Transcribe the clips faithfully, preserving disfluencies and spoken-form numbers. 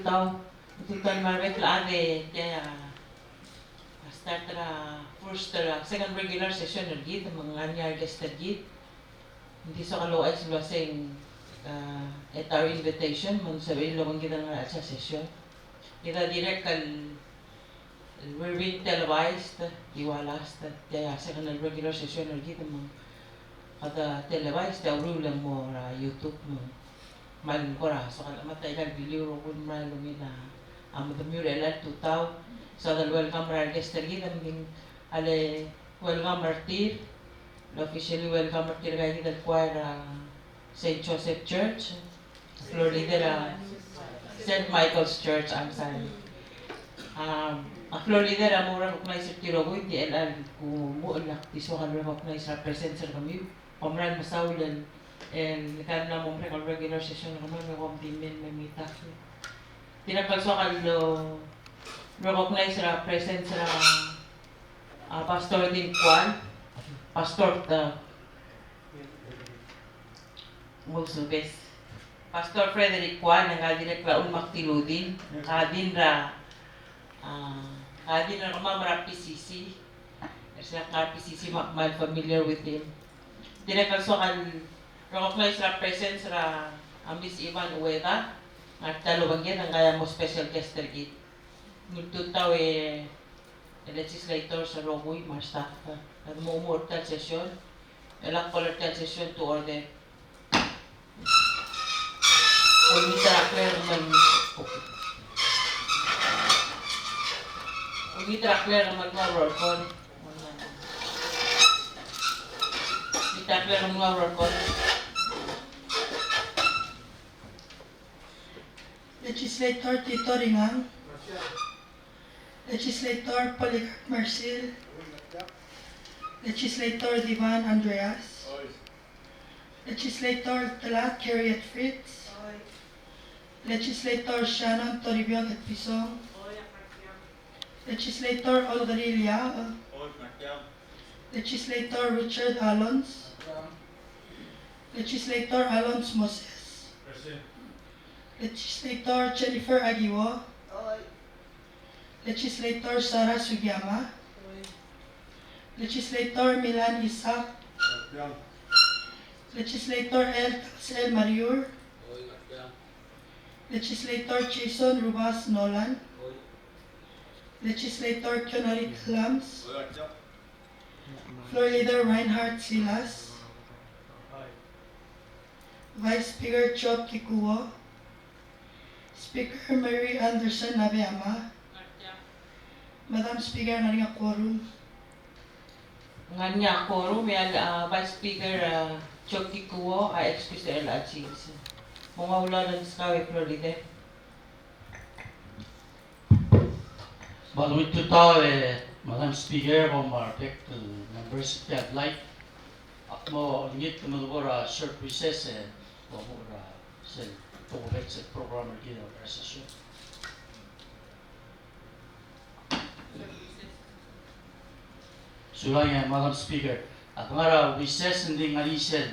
Tau, tutau me a rebek el chad e tia a start er a first, er a second regular session er kid, me ng ngar er ngii a guest er kid. Ng di soak el ouchais el uasei, a, at our invitation, me ng sebechir el obengkid el ngar er a chelsel a session. Kid a dirrek el will be televised, di ua last, tia a second el regular session er kid me ng kede televised, e a uriul e ng mo er a YouTube me ng kmal kora soak el chemat a ikel video el rokui el mla ungil a medemiu er chelecha el tutau. Soak el welcome er a reguest er kid, me ng di a le welcome er tir, el officially welcome er tirka kid el choir er a Saint Joseph Church. Floor leader er a Saint Michael's Church, I'm sorry. Um, a floor leader a mo recognize er tir el rokui, ng di el kumuchel el ak di soak el recognize er a presence er kemiu. Kom kmal mesaul el, el kede mla mo merek a regular session er kemam, me kom di mei me mei. Dirrek el soak el recognize er a presence er a, a, Pastor Dean Kual, Pastor, uh, Ngosubes. Pastor Frederick Kual, ngka dirrek el ulemak er tir el dean, ngka dean er a, a, ngka dean er kemam er a P C C. Er sel ngar er a P C C me ak kmal familiar with him. Dirrek el soak el recognize er a presence er a, a, Miss Ivan Ueda, ngar er tia el obengked, ngka a mo special guest er kid. Ng ultuil tutau e legislators el rokui me a staff, e de mo omuchel er tia el session, e ak call er tia el session to order. Olengit er a clerk me ng, olengit er a clerk me ng mo roll call. Olengit er a clerk me ng mo roll call. Legislator Tito Ringang. Legislator Polycarp Marcil. Legislator Divan Andreas. Legislator Telat Harriet Fritz. Legislator Shannon Toribiong Etpison. Legislator Olgerilia. Legislator Richard Alons. Legislator Alons Moses. Present. Legislator Jennifer Aguiwo. Legislator Sarah Sugiyama. Legislator Milan Isaac. Legislator L. Taxel Mariur. Legislator Jason Rubas Nolan. Legislator Kionari Lams. Floor Leader Reinhard Silas. Vice Speaker Job Kikuo. Speaker Mary Anderson Nabeyama. Madam Speaker, ngar er ngii a quorum. Ngar er ngii a quorum, e a, a, Vice Speaker, a, Job Kikuo a excuse er a chelsel. Mo nguu a uldasu el meskau e Floor Leader. Me a ungil tutau e Madam Speaker, me a rebek el members er tia el blai. Ak mo olengit me de mo er a short recess e mo er a sel tokubets el program er kid er a session. Sulang e Madam Speaker, ak ngar er a recess, ng di ngar er ngii sel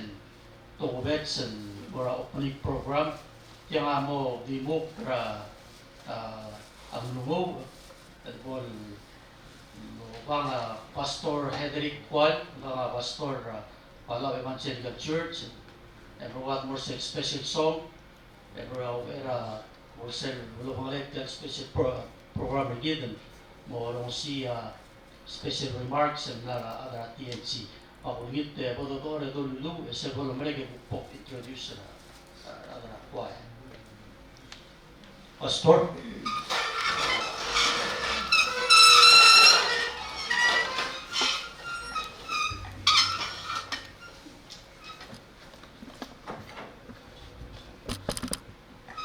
tokubets el mo er a opening program. Tiang a mo di mo er a, a, a nglunguuch el bo el obang a Pastor Hedrick Kual, obang a Pastor, a, Palau Evangelical Church, e mo er a mo er sel special song, e mo er a, er a mo er sel, bo lobangelel tia el special pro-, program er kid, mo rongesii a special remarks el mla er a, er a T N C. Me ak olengit e bo dodechor e doluluuch, e sel bo lomerek e kuk bo introduce er a, er a, er a choir. Pastor.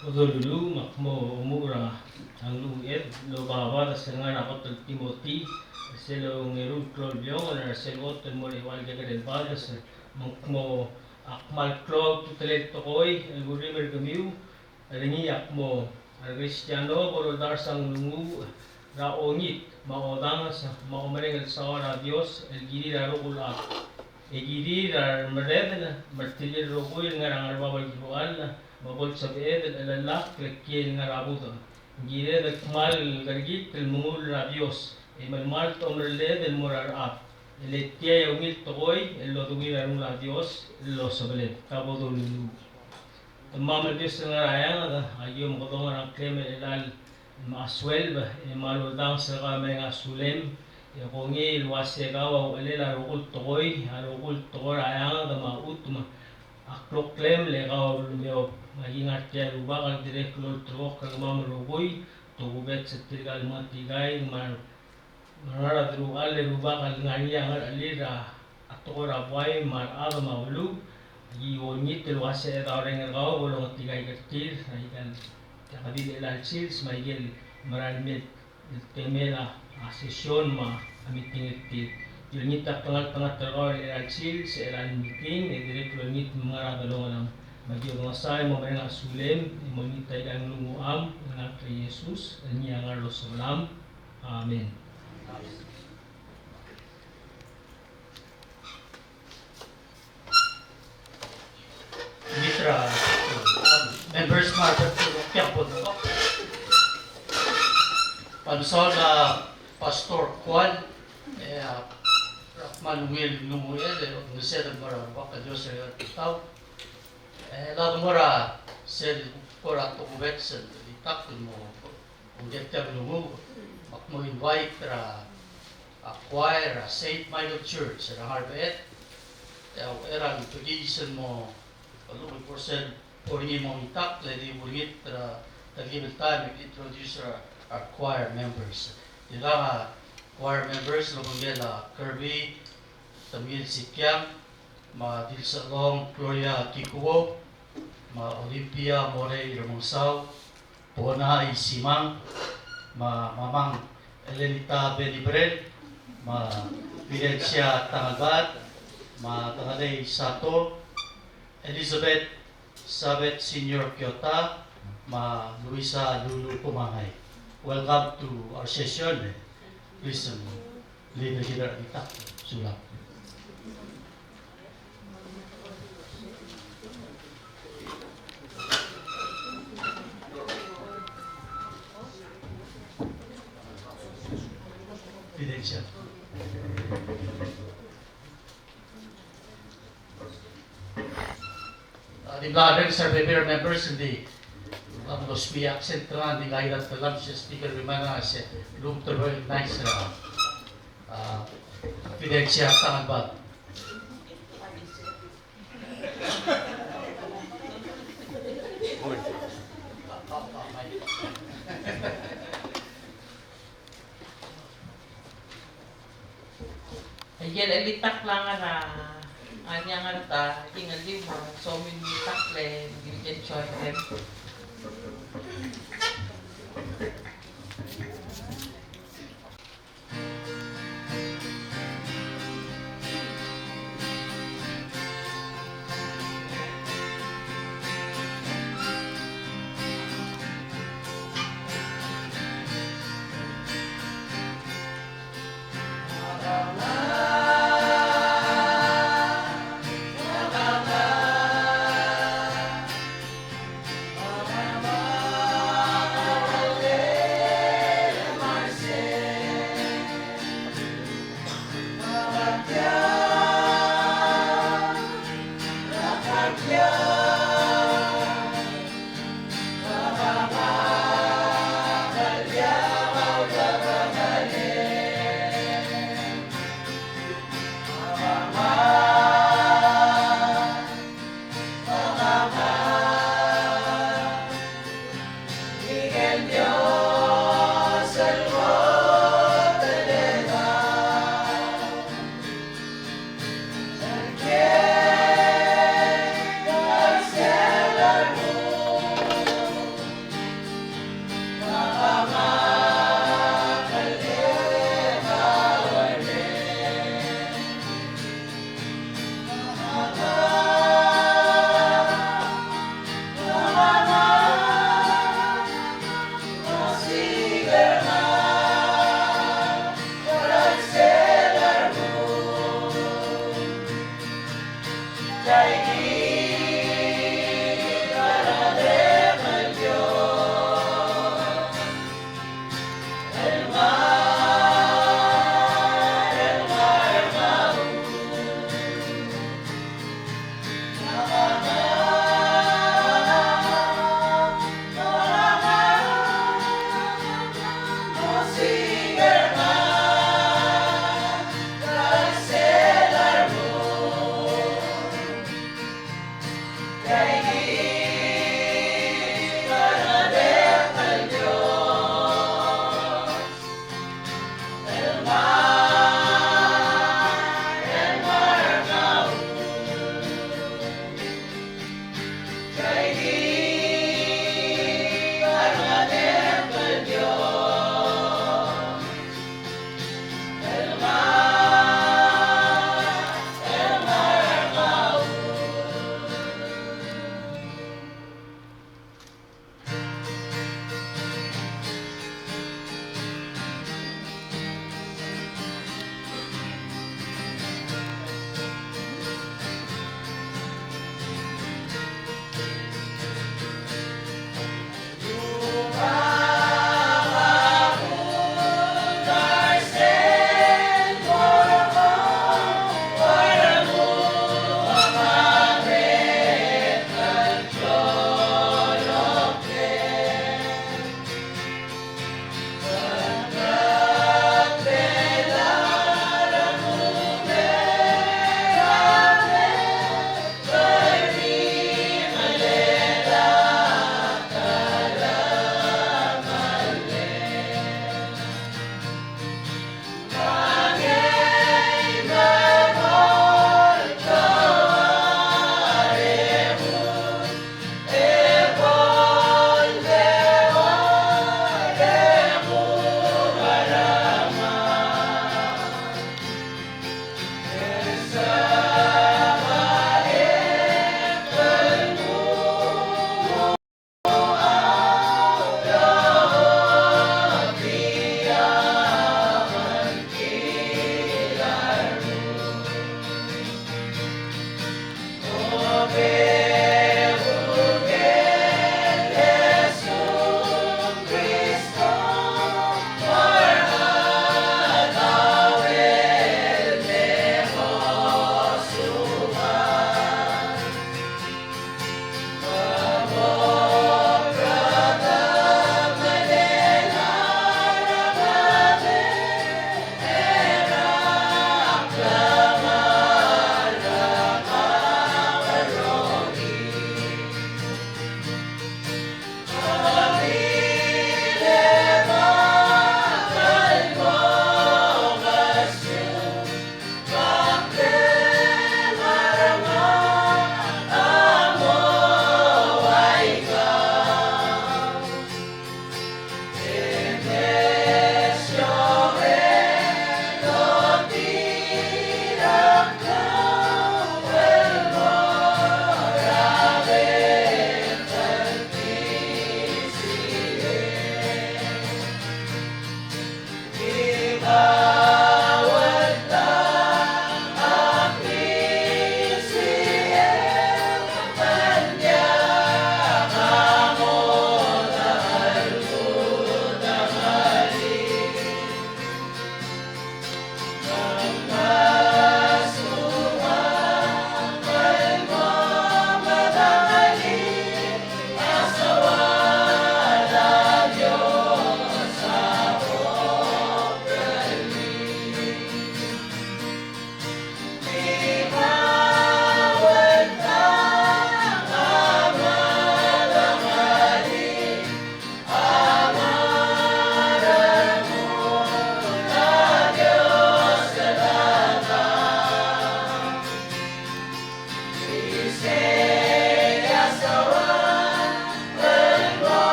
Bo doluluuch, me ak mo omuchel er a nglunguuch el obabad er sel ngar er a kot el Timothy, sel ongeru el klou el bliongel, er sel kot el mo er a eua el kekerei el bades, me ak mo, ak kmal klou a ultutelel el tekoi el kurrimer er kemiu. Er ngii a kmo, a re Kristiano bo loldars a nglunguuch er a ongit me a odanges me a omereng el saul er a Dios el kirir a rokui el chad. E kirir a remerredel me a retelir el rokui el ngar er a ngar er a bab el kiruchall me bo lsebeched el chelellakl el kiei el ngar er a budech. Ng kired el kmal kerekikl el mengull er a Dios, e melemalt a omerelled el mo er a rechad. E le tia a ungil tekoi el lodengei er a rengul a Dios el losebeled. Ka bo doluluuch. Demam el Dios el ngar er a eanged, aki omekedong er a ngklem el chelechal me a suelb, e kmal oldanges er kau e mereng a sulem, e kongei el uase kau a uchelel a rokui el tekoi, a rokui el tekoi er a eanged me a chutem, a kloklem el kau a ulemeob. Me aki ngar tia el Rubak el dirrek el olterekokl er kemam el rokui, tokubets er tirka el mengetikaik, me a Me a ngar er a deruchall e Rubak el ngar er ngii a ngerechelir a tekoi er a buai me a rechad me a beluu, aki olengit el uase a Chedaol Reng er kau bo longetikaik er tir, aika el diak di el chelechal sils me aike el mera el mei el temel a session me a meeting er tir. Aki olengit a klengeltengat er kau er a chelechal sils, er a chelechal meeting, e dirrek el olengit me ngar er a delongelam. Me aki olengeseu e mo mereng a sulem, e mo olengit aika el nglungucham, el ngar er a Jesus, el ngii a ngar er a osebelam. Amen. Mitra, members me a rebetok el kiang bo mesaul a Pastor Kual, e a kmal ungil el ngunguchel, e olengeseu el mo er a Rubak el Dios er a tutau. E a lak mo er a sel kora tokubets el ditak el mo Ungil tia el lmuut, me ak mo invite er a, a choir er a Saint Michael Church er a Ngerbeched. E a uchei er a bekiis el mo, a lechub e ng kora sel bo er ngii el mo itakl, e di ulengit er a telkib el taem e introduce er a, our choir members. Tirka a choir members el obengkel a Kirby Temil Sikiang, me a Dilselong Gloria Kikuo, me a Olympia Morei Remengesau, Bona Isimang, me a Mamang Elenita Benibrel, me a Fidencia Tangelbad, me a Tangelei Sato, Elizabeth Sabet Senior Kyota, me a Luisa Lulu Kumangai. Welcome to our session. Please, um, lead the leader. Sulang. Fidencia. A, di mla reng er a bebil er a members, ng di, a, mlo smiak sel tengan di ngar er a telam se speaker, di mla se lum te recognize er a, a, Fidencia Tangelbad. Aike el chelitakl a ngar er a, a, ngar er a ta, kingelliu me a soam el chelitakl e, you can join them.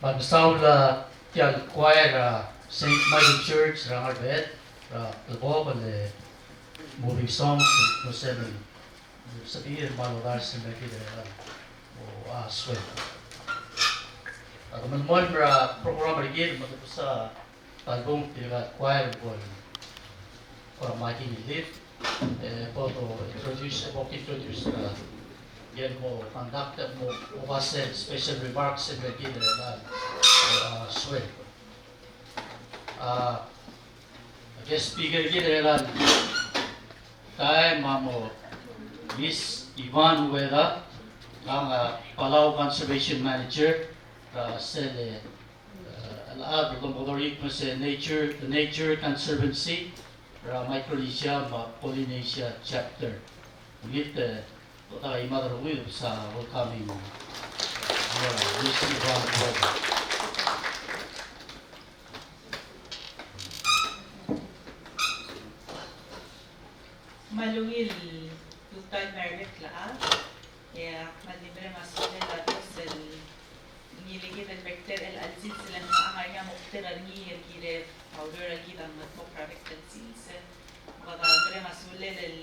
Me a mesaul a tia el choir er a Saint Michael Church er a Ngerbeched er a klebokel el moving songs, me se el sebechir el mo oldars el mei er kid er a, o, a suelb. A de melemolem er a program er kid, me de mesa ta el bung tirka el choir el bo el kora me aki lead, e bo de introduce, e bo ki introduce er a, el mo conduct, mo, mo oba sel special remarks el mei er kid er a, a, suelb. A, guest speaker er kid er a taem a mo Miss Yvonne Ueda, a, a, Palau Conservation Manager er a sel, e, a, a, a, a, Nature, the Nature Conservancy er a Micronesia me a Polynesia Chapter. Ngii, e, Dr. Imad Rui, sa welcoming, uh, Miss Yvonne Ueda. Me a ungil tutau el mei er a bek el chad, e ak kmal di mereng a sulel a Dios el ngilekid el mei er tia el chelsel sel ng ngar er ngii a moktek er ngii el kirel a ureor er kid a mengedmokl er a bek el chelsel. Me kede mereng a sulel el,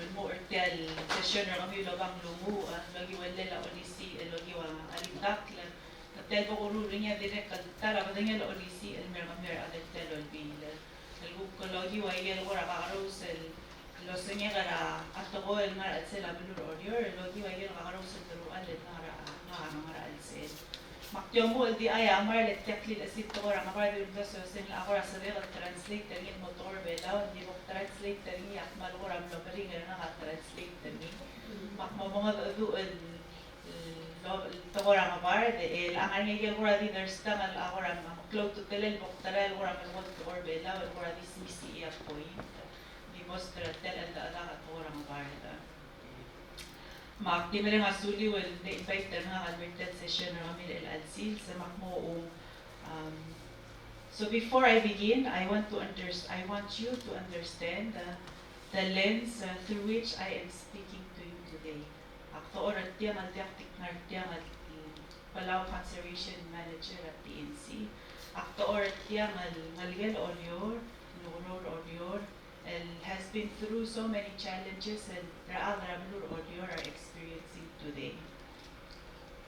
el mo er tia el session er kemiu el oba ng lmuut, e, el okiu a llach el olisiich, el okiu a ringdakl. Tia el bo kuruul er ngii a dirrek el ta er a bedengel a olisiich el mer kemiu er a chad er tia el olbiil. El kuk el okiu a ikel kora kakerous el osengek er a tekoi el ngar er a chelsel a beluu er Oreor, el okiu a ikel kakerous el deruchall el ngar er a, ngar er a, ngar er a chelsel. Me ak di omuchel el di chai a mera el tia el klil el chesiit el tekoi er a ngebard e di uldasu e sel a kora sebechek el translate er ngii el mo tekoi er a Belau, ng di bo kutranslate er ngii, ak kmal kora mlo meringel er ngak a translate er ngii. Me ak mo mengedecheduch el, el, el tekoi er a ngebard, e le ng ngar er ngii a ikel kora di understand el a kora me klou a ultutelel el bo kutara el kora melekoi el tekoi er a Belau, el kora di smisichii a point. Di mo er tia el cheldecheduch a tekoi er a ngebard. Me ak di mereng a suliu el de invite er ngak el mei er tia el session er kemiu el chelsel, se me ak mo, um, so before I begin, I want to unders-, I want you to understand, uh, the lens, uh, through which I am speaking to you today. Ak dechor er tiang el diak di kngar er tiang el Palau Conservation Manager er a P N C. Ak dechor er tiang el ngelekel a Oreor, el ukeruul er a Oreor, el has been through so many challenges, el rechad er a beluu er a Oreor are experiencing today.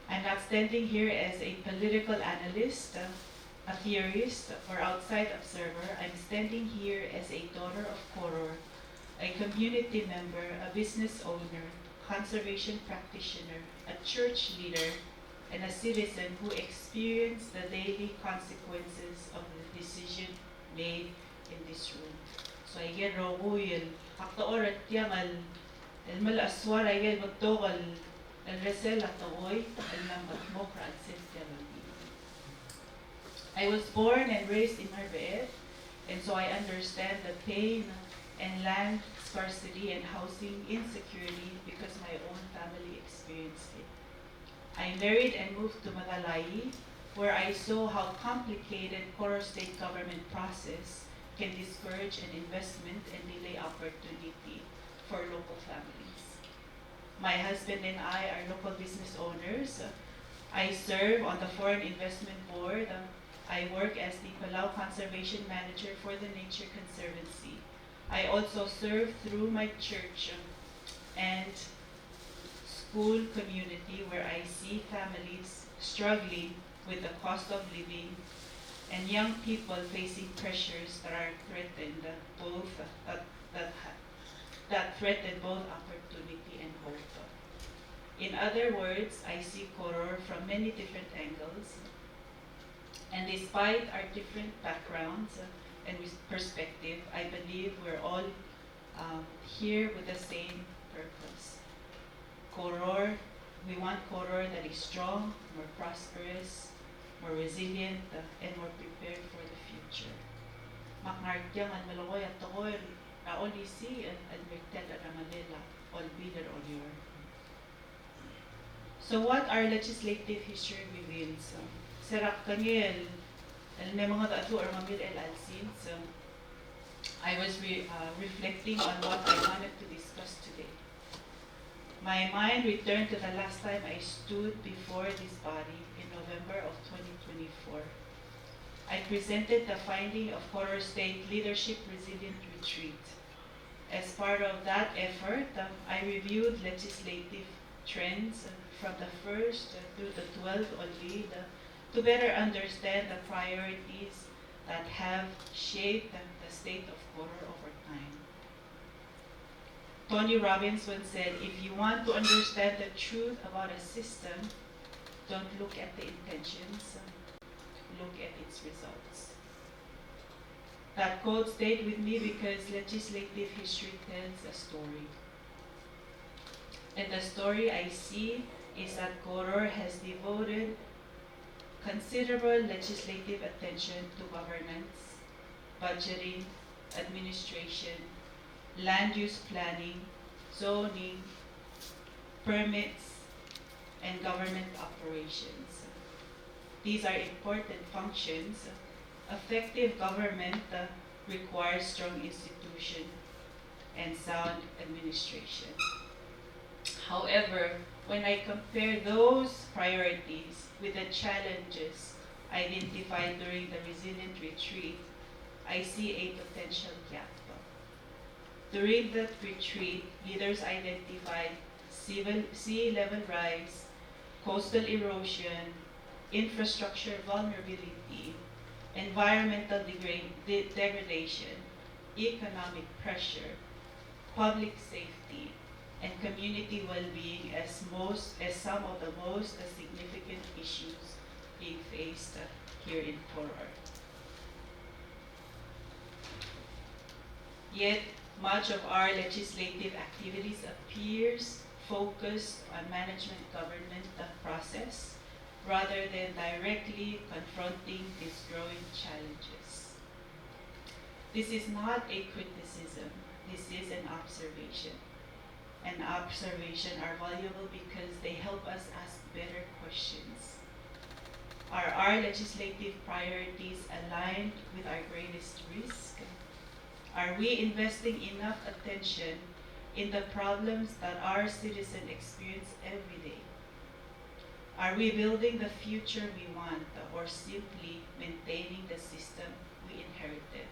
I'm not standing here as a political analyst, a theorist, or outside observer. I'm standing here as a daughter of Koror, a community member, a business owner, conservation practitioner, a church leader, and a citizen who experienced the daily consequences of the decision made in this room. So, aike el rokui el ak dechor er tiang el, el melechesuar aike el betok el, el resel a tekoi el mla mengedmokl er a chelsel tia el olbiil. I was born and raised in Ngerbeched, and so I understand the pain and land scarcity and housing insecurity because my own family experienced it. I married and moved to Medalaii, where I saw how complicated Koror state government process can discourage an investment and delay opportunity for local families. My husband and I are local business owners. I serve on the Foreign Investment Board. I work as the Palau Conservation Manager for the Nature Conservancy. I also serve through my church and school community where I see families struggling with the cost of living and young people facing pressures that are threatened both, that, that, that threaten both opportunity and hope. In other words, I see Koror from many different angles, and despite our different backgrounds and with perspective, I believe we're all, um, here with the same purpose. Koror, we want Koror that is strong, more prosperous, more resilient, uh, and more prepared for the future. Me ak ngar tiang el melekoi a tekoi er a olisiich el, el mei er tia el cherrengelel a olbiil er Oreor. So what our legislative history reveals, um, se er a kengei el, el mle mengedecheduch er kemiu er chelecha el sils, um, I was re-, uh, reflecting on what I wanted to discuss today. My mind returned to the last time I stood before this body in November of twenty twenty-four. I presented the finding of Koror State Leadership Resilient Retreat. As part of that effort, um, I reviewed legislative trends, uh, from the first, uh, through the twelfth Olbiil, uh, to better understand the priorities that have shaped, uh, the state of Koror over time. Tony Robbins once said, "If you want to understand the truth about a system, don't look at the intentions, look at its results." That quote stayed with me because legislative history tells a story. And the story I see is that Koror has devoted considerable legislative attention to governance, budgeting, administration, land use planning, zoning, permits, and government operations. These are important functions. Effective government, uh, requires strong institution and sound administration. However, when I compare those priorities with the challenges identified during the Resilient Retreat, I see a potential gap. During that retreat, leaders identified civil, sea level rise, coastal erosion, infrastructure vulnerability, environmental degra-, de-, degradation, economic pressure, public safety, and community well-being as most, as some of the most significant issues being faced here in Koror. Yet, much of our legislative activities appears focused on management government process rather than directly confronting these growing challenges. This is not a criticism, this is an observation. And observation are valuable because they help us ask better questions. Are our legislative priorities aligned with our greatest risk? Are we investing enough attention in the problems that our citizens experience every day? Are we building the future we want or simply maintaining the system we inherited?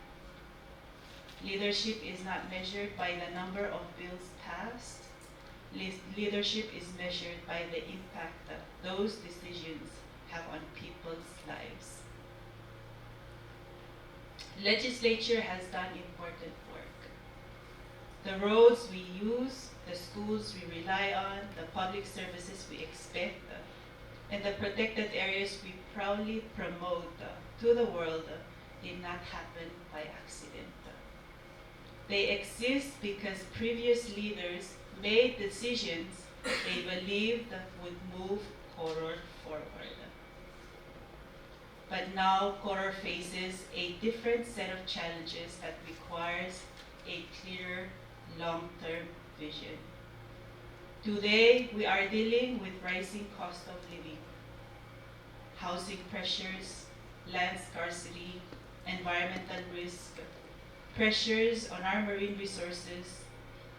Leadership is not measured by the number of bills passed. Leas-, leadership is measured by the impact that those decisions have on people's lives. Legislature has done important work. The roads we use, the schools we rely on, the public services we expect, and the protected areas we proudly promote to the world did not happen by accident. They exist because previous leaders made decisions they believed would move Koror forward. But now Koror faces a different set of challenges that requires a clearer long-term vision. Today, we are dealing with rising cost of living, housing pressures, land scarcity, environmental risk, pressures on our marine resources,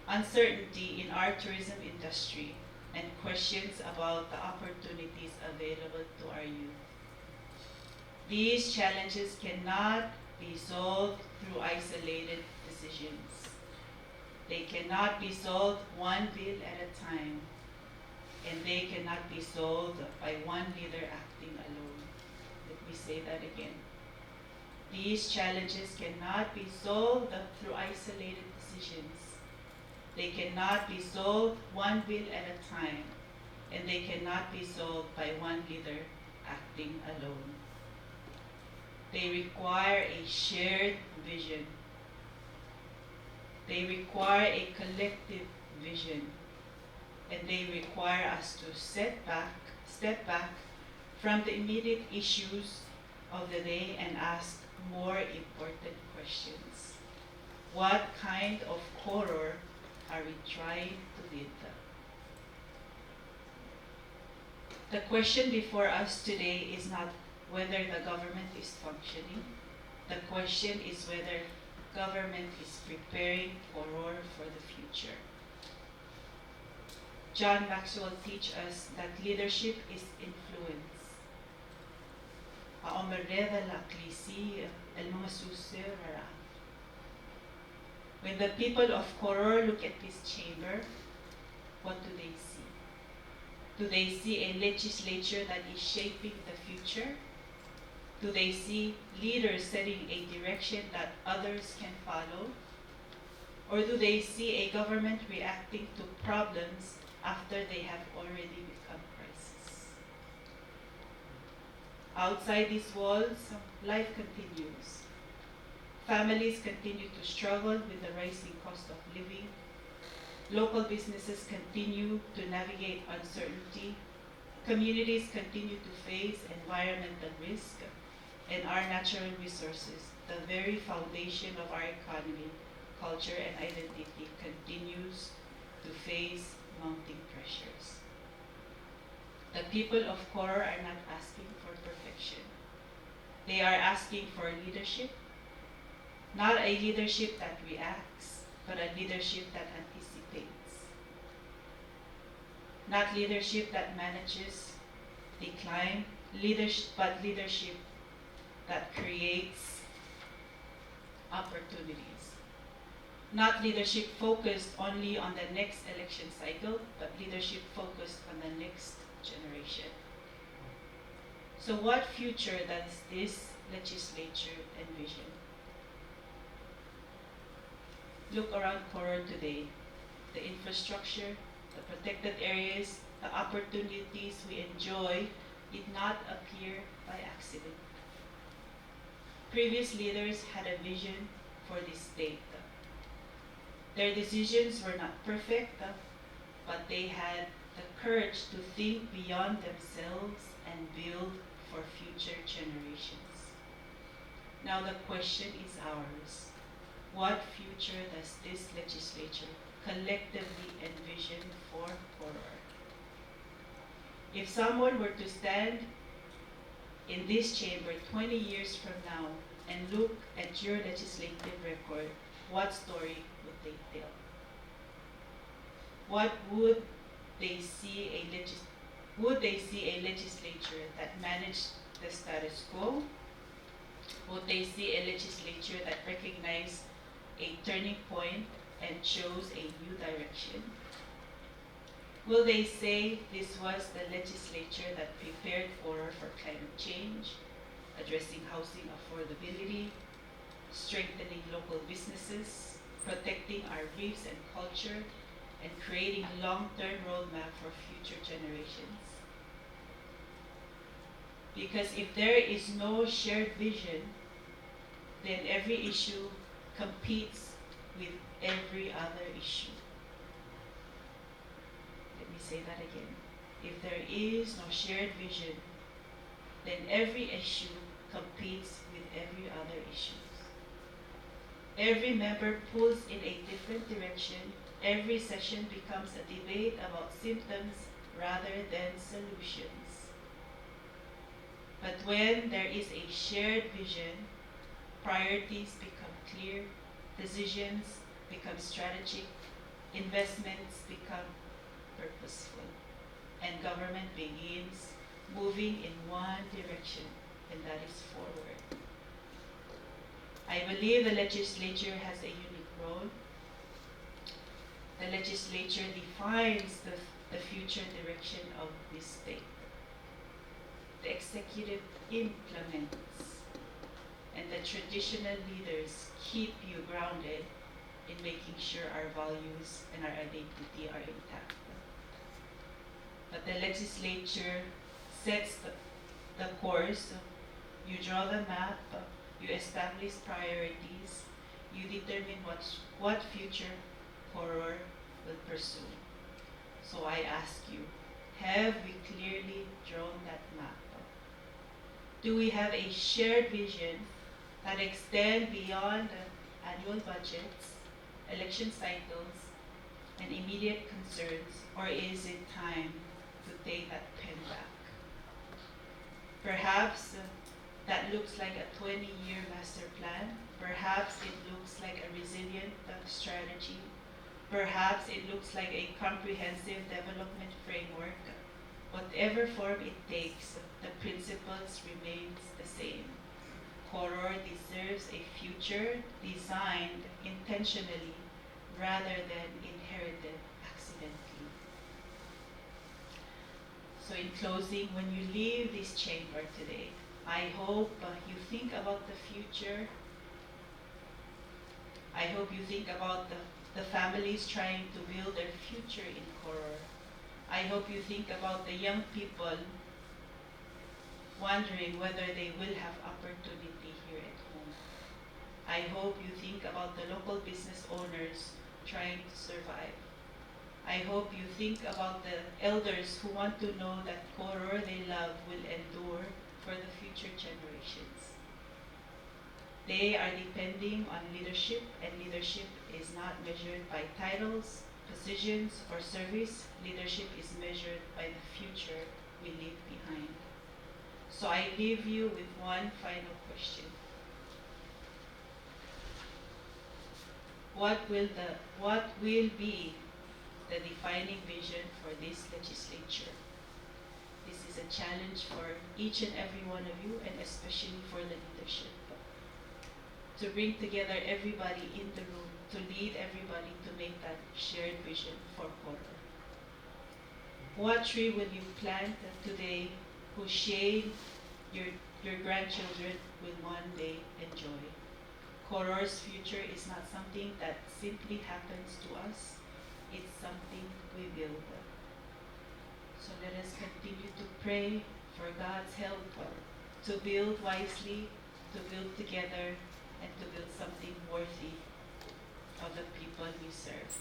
uncertainty in our tourism industry, and questions about the opportunities available to our youth. These challenges cannot be solved through isolated decisions. They cannot be solved one bill at a time, and they cannot be solved by one leader acting alone. Let me say that again. These challenges cannot be solved through isolated decisions. They cannot be solved one bill at a time, and they cannot be solved by one leader acting alone. They require a shared vision. They require a collective vision. And they require us to set back, step back from the immediate issues of the day and ask more important questions. What kind of Koror are we trying to build? The question before us today is not whether the government is functioning. The question is whether government is preparing Koror for the future. John Maxwell teach us that leadership is influence. A omerredel a klisiich el mengesuseu er a rechad. When the people of Koror look at this chamber, what do they see? Do they see a legislature that is shaping the future? Do they see leaders setting a direction that others can follow? Or do they see a government reacting to problems after they have already become crisis? Outside these walls, life continues. Families continue to struggle with the rising cost of living. Local businesses continue to navigate uncertainty. Communities continue to face environmental risk, and our natural resources, the very foundation of our economy, culture, and identity, continues to face mounting pressures. The people of Koror are not asking for perfection. They are asking for leadership, not a leadership that reacts, but a leadership that anticipates. Not leadership that manages decline, leadership, but leadership that creates opportunities. Not leadership focused only on the next election cycle, but leadership focused on the next generation. So what future does this legislature envision? Look around Koror today. The infrastructure, the protected areas, the opportunities we enjoy did not appear by accident. Previous leaders had a vision for this state. Their decisions were not perfect, but they had the courage to think beyond themselves and build for future generations. Now the question is ours. What future does this legislature collectively envision for Koror? If someone were to stand in this chamber twenty years from now and look at your legislative record, what story would they tell? What would they see a legis-, would they see a legislature that managed the status quo? Would they see a legislature that recognized a turning point and chose a new direction? Will they say this was the legislature that prepared Koror for climate change, addressing housing affordability, strengthening local businesses, protecting our reefs and culture, and creating long-term roadmap for future generations? Because if there is no shared vision, then every issue competes with every other issue. Let me say that again. If there is no shared vision, then every issue competes with every other issue. Every member pulls in a different direction. Every session becomes a debate about symptoms rather than solutions. But when there is a shared vision, priorities become clear, decisions become strategic, investments become purposeful, and government begins moving in one direction, and that is forward. I believe the legislature has a unique role. The legislature defines the, the future direction of this state. The executive implements, and the traditional leaders keep you grounded in making sure our values and our identity are intact. But the legislature sets the, the course, you draw the map, you establish priorities, you determine what's, what future Koror will pursue. So I ask you, have we clearly drawn that map? Do we have a shared vision that extends beyond annual budgets, election cycles, and immediate concerns, or is it time to take that pen back? Perhaps, uh, that looks like a twenty-year master plan. Perhaps it looks like a resilient, uh, strategy. Perhaps it looks like a comprehensive development framework. Whatever form it takes, the principles remains the same. Koror deserves a future designed intentionally rather than inherited accidentally. So in closing, when you leave this chamber today, I hope, uh, you think about the future. I hope you think about the, the families trying to build their future in Koror. I hope you think about the young people wondering whether they will have opportunity here at home. I hope you think about the local business owners trying to survive. I hope you think about the elders who want to know that Koror they love will endure for the future generations. They are depending on leadership, and leadership is not measured by titles, positions, or service. Leadership is measured by the future we leave behind. So I leave you with one final question. What will the, what will be the defining vision for this legislature? This is a challenge for each and every one of you, and especially for the leadership, to bring together everybody in the room, to lead everybody to make that shared vision for Koror. What tree will you plant today whose shade your, your grandchildren will one day enjoy? Koror's future is not something that simply happens to us. It's something we build. So let us continue to pray for God's help to build wisely, to build together, and to build something worthy of the people we serve.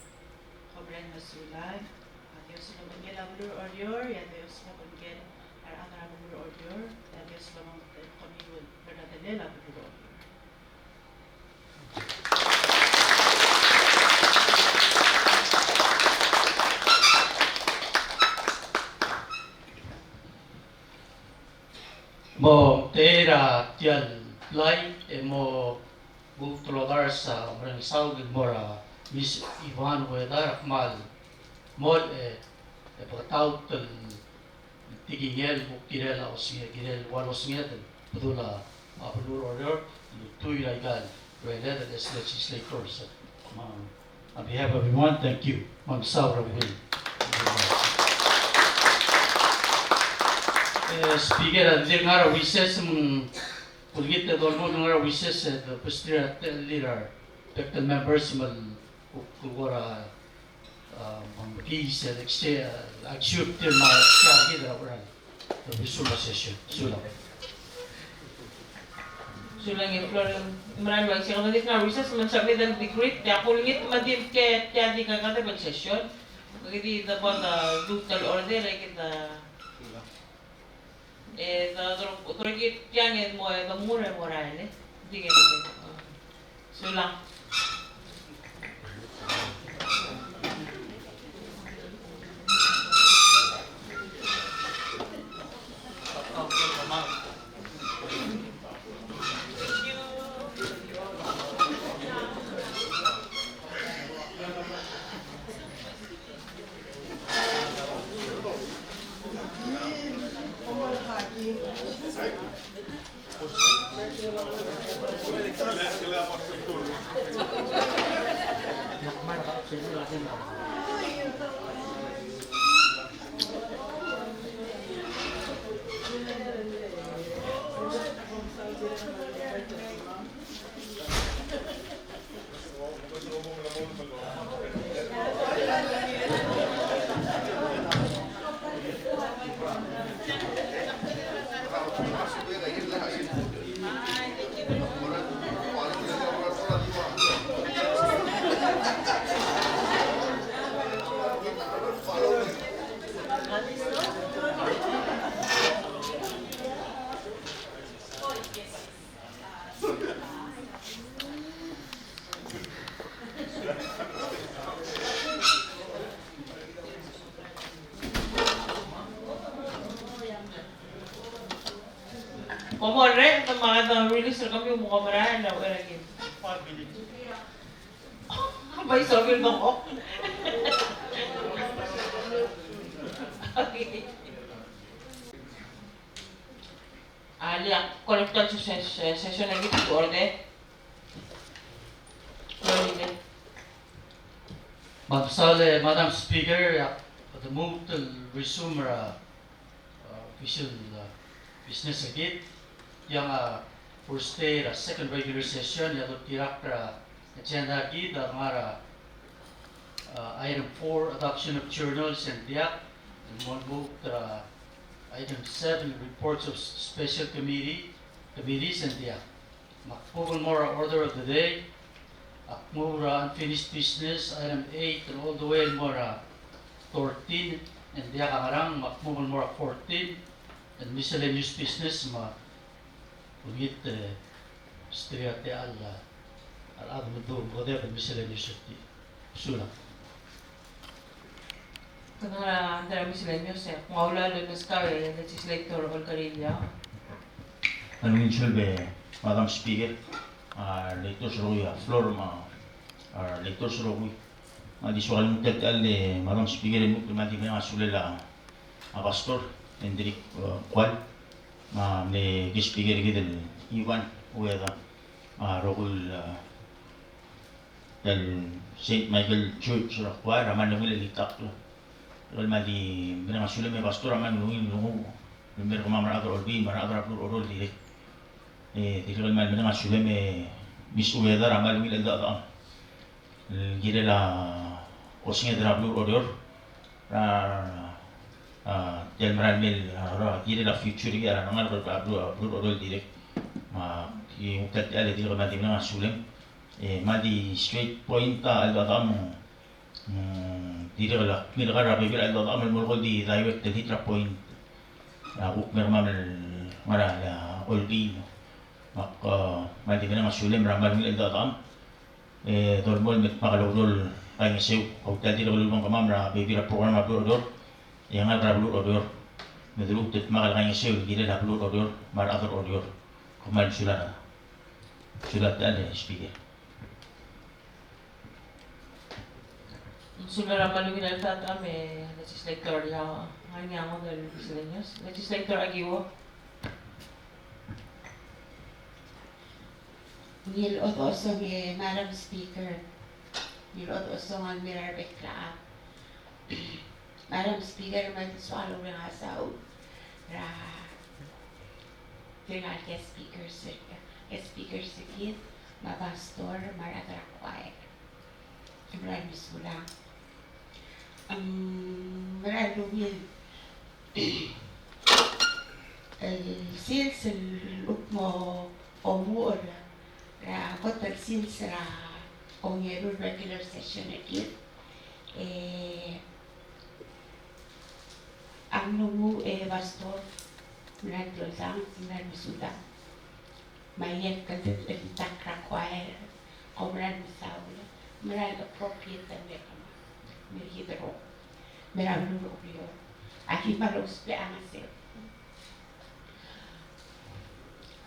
Kom kmal mesulang, a Dios a lobengkel a beluu er a Oreor, e a Dios a lobengkel a rechad er a beluu er a Oreor, e a Dios a lobengkel a beluu er a Oreor. Mo tera tial lai e mo buk tolodars a mereng saul el mo er a Miss Yvonne Ueda er a kmal mol e, e beketaut el tekingel, buk kirel a osenged, kirel ua losenged el bedul a beluu er a Oreor el ultuil er aika el reled el legislators. Me a On behalf of everyone, thank you. Me ng saul er a buil. E, Speaker, a dirk ngar er a recess me ng kulengit e dolemolem el ngar er a recess e de besterir a techellir a re bek el members me ng kuk kora, a, me ng kiis e de exchange, a, exchange tir me a exchange er a ureor. Sulang. Sulang e Florence, mera el uaisei, kede di ngar er a recess me ng submit a decree, tia kulengit me ng di ke tia di kede open session. Kede di bo de lmuut el order e kede, e de, de, de, tiang e mo, e de mo er a, mo er a ele. Di ke, Sulang. Kom orrek, te mla release er kemiu me kom merael el uchei er a kim. Bai soak el dengchokl. Ia, call to order se-, se-, session er kid to order. Me a mesaul e Madam Speaker, e ak move el resume er a, uh, official, uh, business er kid. Tiang a first day er a second regular session, e a doltirakl er a agenda er kid a ngar er a, uh, item four, adoption of journals, e ng diak. E ng mo move er a item seven, reports of special committee, committees, e ng diak. Me ak move el mo er a order of the day, ak move er a unfinished business, item eight, and all the way el mo er a thirteen, e ng diak a ngerang, me ak move el mo er a fourteen, el miscellaneous business, me a ungil, e, mesterir a techall a rechad el me dmu el mo er a miscellaneous er tir. Sulang. Kede ngar er a under miscellaneous, e ng ua ungil el meskau e Legislator Olkeriil Yao. Ng ungil sueleb e Madam Speaker, a, legislators el rokui, a, floor me a, a, legislators el rokui. Me a di soak el nguu tia el techall e Madam Speaker e ng kmal di mereng a sulel a, a Pastor Hendrik, e, Kual, me a mle guest speaker er kid el Ivan Ueda, a, rokui el, e, el Saint Michael Church er a Kuai er a kmal ungil el chelitakl. Kmal di mereng a sulem e Pastor a kmal ungil el nguu el mer kemam er a rechad er a Olbiil me a rechad er a beluu er a Oreor el dirrek. E dirrek el kmal mereng a sulem e Miss Ueda er a kmal ungil el cheldechedecham el kirel a osenged er a beluu er a Oreor. Er a, a, tia el mera el mei el, a, er a kirel a future er a rengalek er a beluu, beluu er a Oreor el dirrek. Me aki nguu tia el techall e dirrek el kmal di mereng a sulem. E kmal di straight point a cheldechedecham, mm, dirrek el ak mirkar er a bebil er a cheldechedecham el mo kuk di direct el hit er a point. A kuk mer kemam el ngar er a Olbiil. Me ak, a, kmal di mereng a sulem er a kmal ungil el cheldechedecham. E dolemolem me dmak el oureor el kaingeseu. Kau tia el dirrek el ulebengkemam er a bebil er a program er a beluu er a Oreor. E ngalek er a beluu er a Oreor. Me de lmuut el dmak el kaingeseu el kirel a beluu er a Oreor me a rechad er a Oreor. Kom kmal mesulang. Sulang tia el Speaker. Sulang er a kmal ungil el cheldechedecham e Legislator Yao. Ngar er ngii a ngodech el miscellaneous. Legislator Akiwo. Ungil chodechosong e Madam Speaker. Ungil chodechosong a mei er a rebek el chad. Madam Speaker, me a di soak el oureng a saul er a tirka el guest speakers, guest speakers er kid, me a pastor, me a rechad er a choir. Kmal mesulang. Ng mera el ungil el sils el kuk mo omuchel er a kot el sils er a ongeru el regular session er kid. E a mlo muchel e Pastor, mera el doldanges, mera el mesulang. Me a ikel, el, el chelitakl er a choir, kom mera el mesaul, mera el appropriate el mei er kemam, mei er kid el rokui, mei er a beluu er a Oreor. Aki kmal ousbech a ngeseu.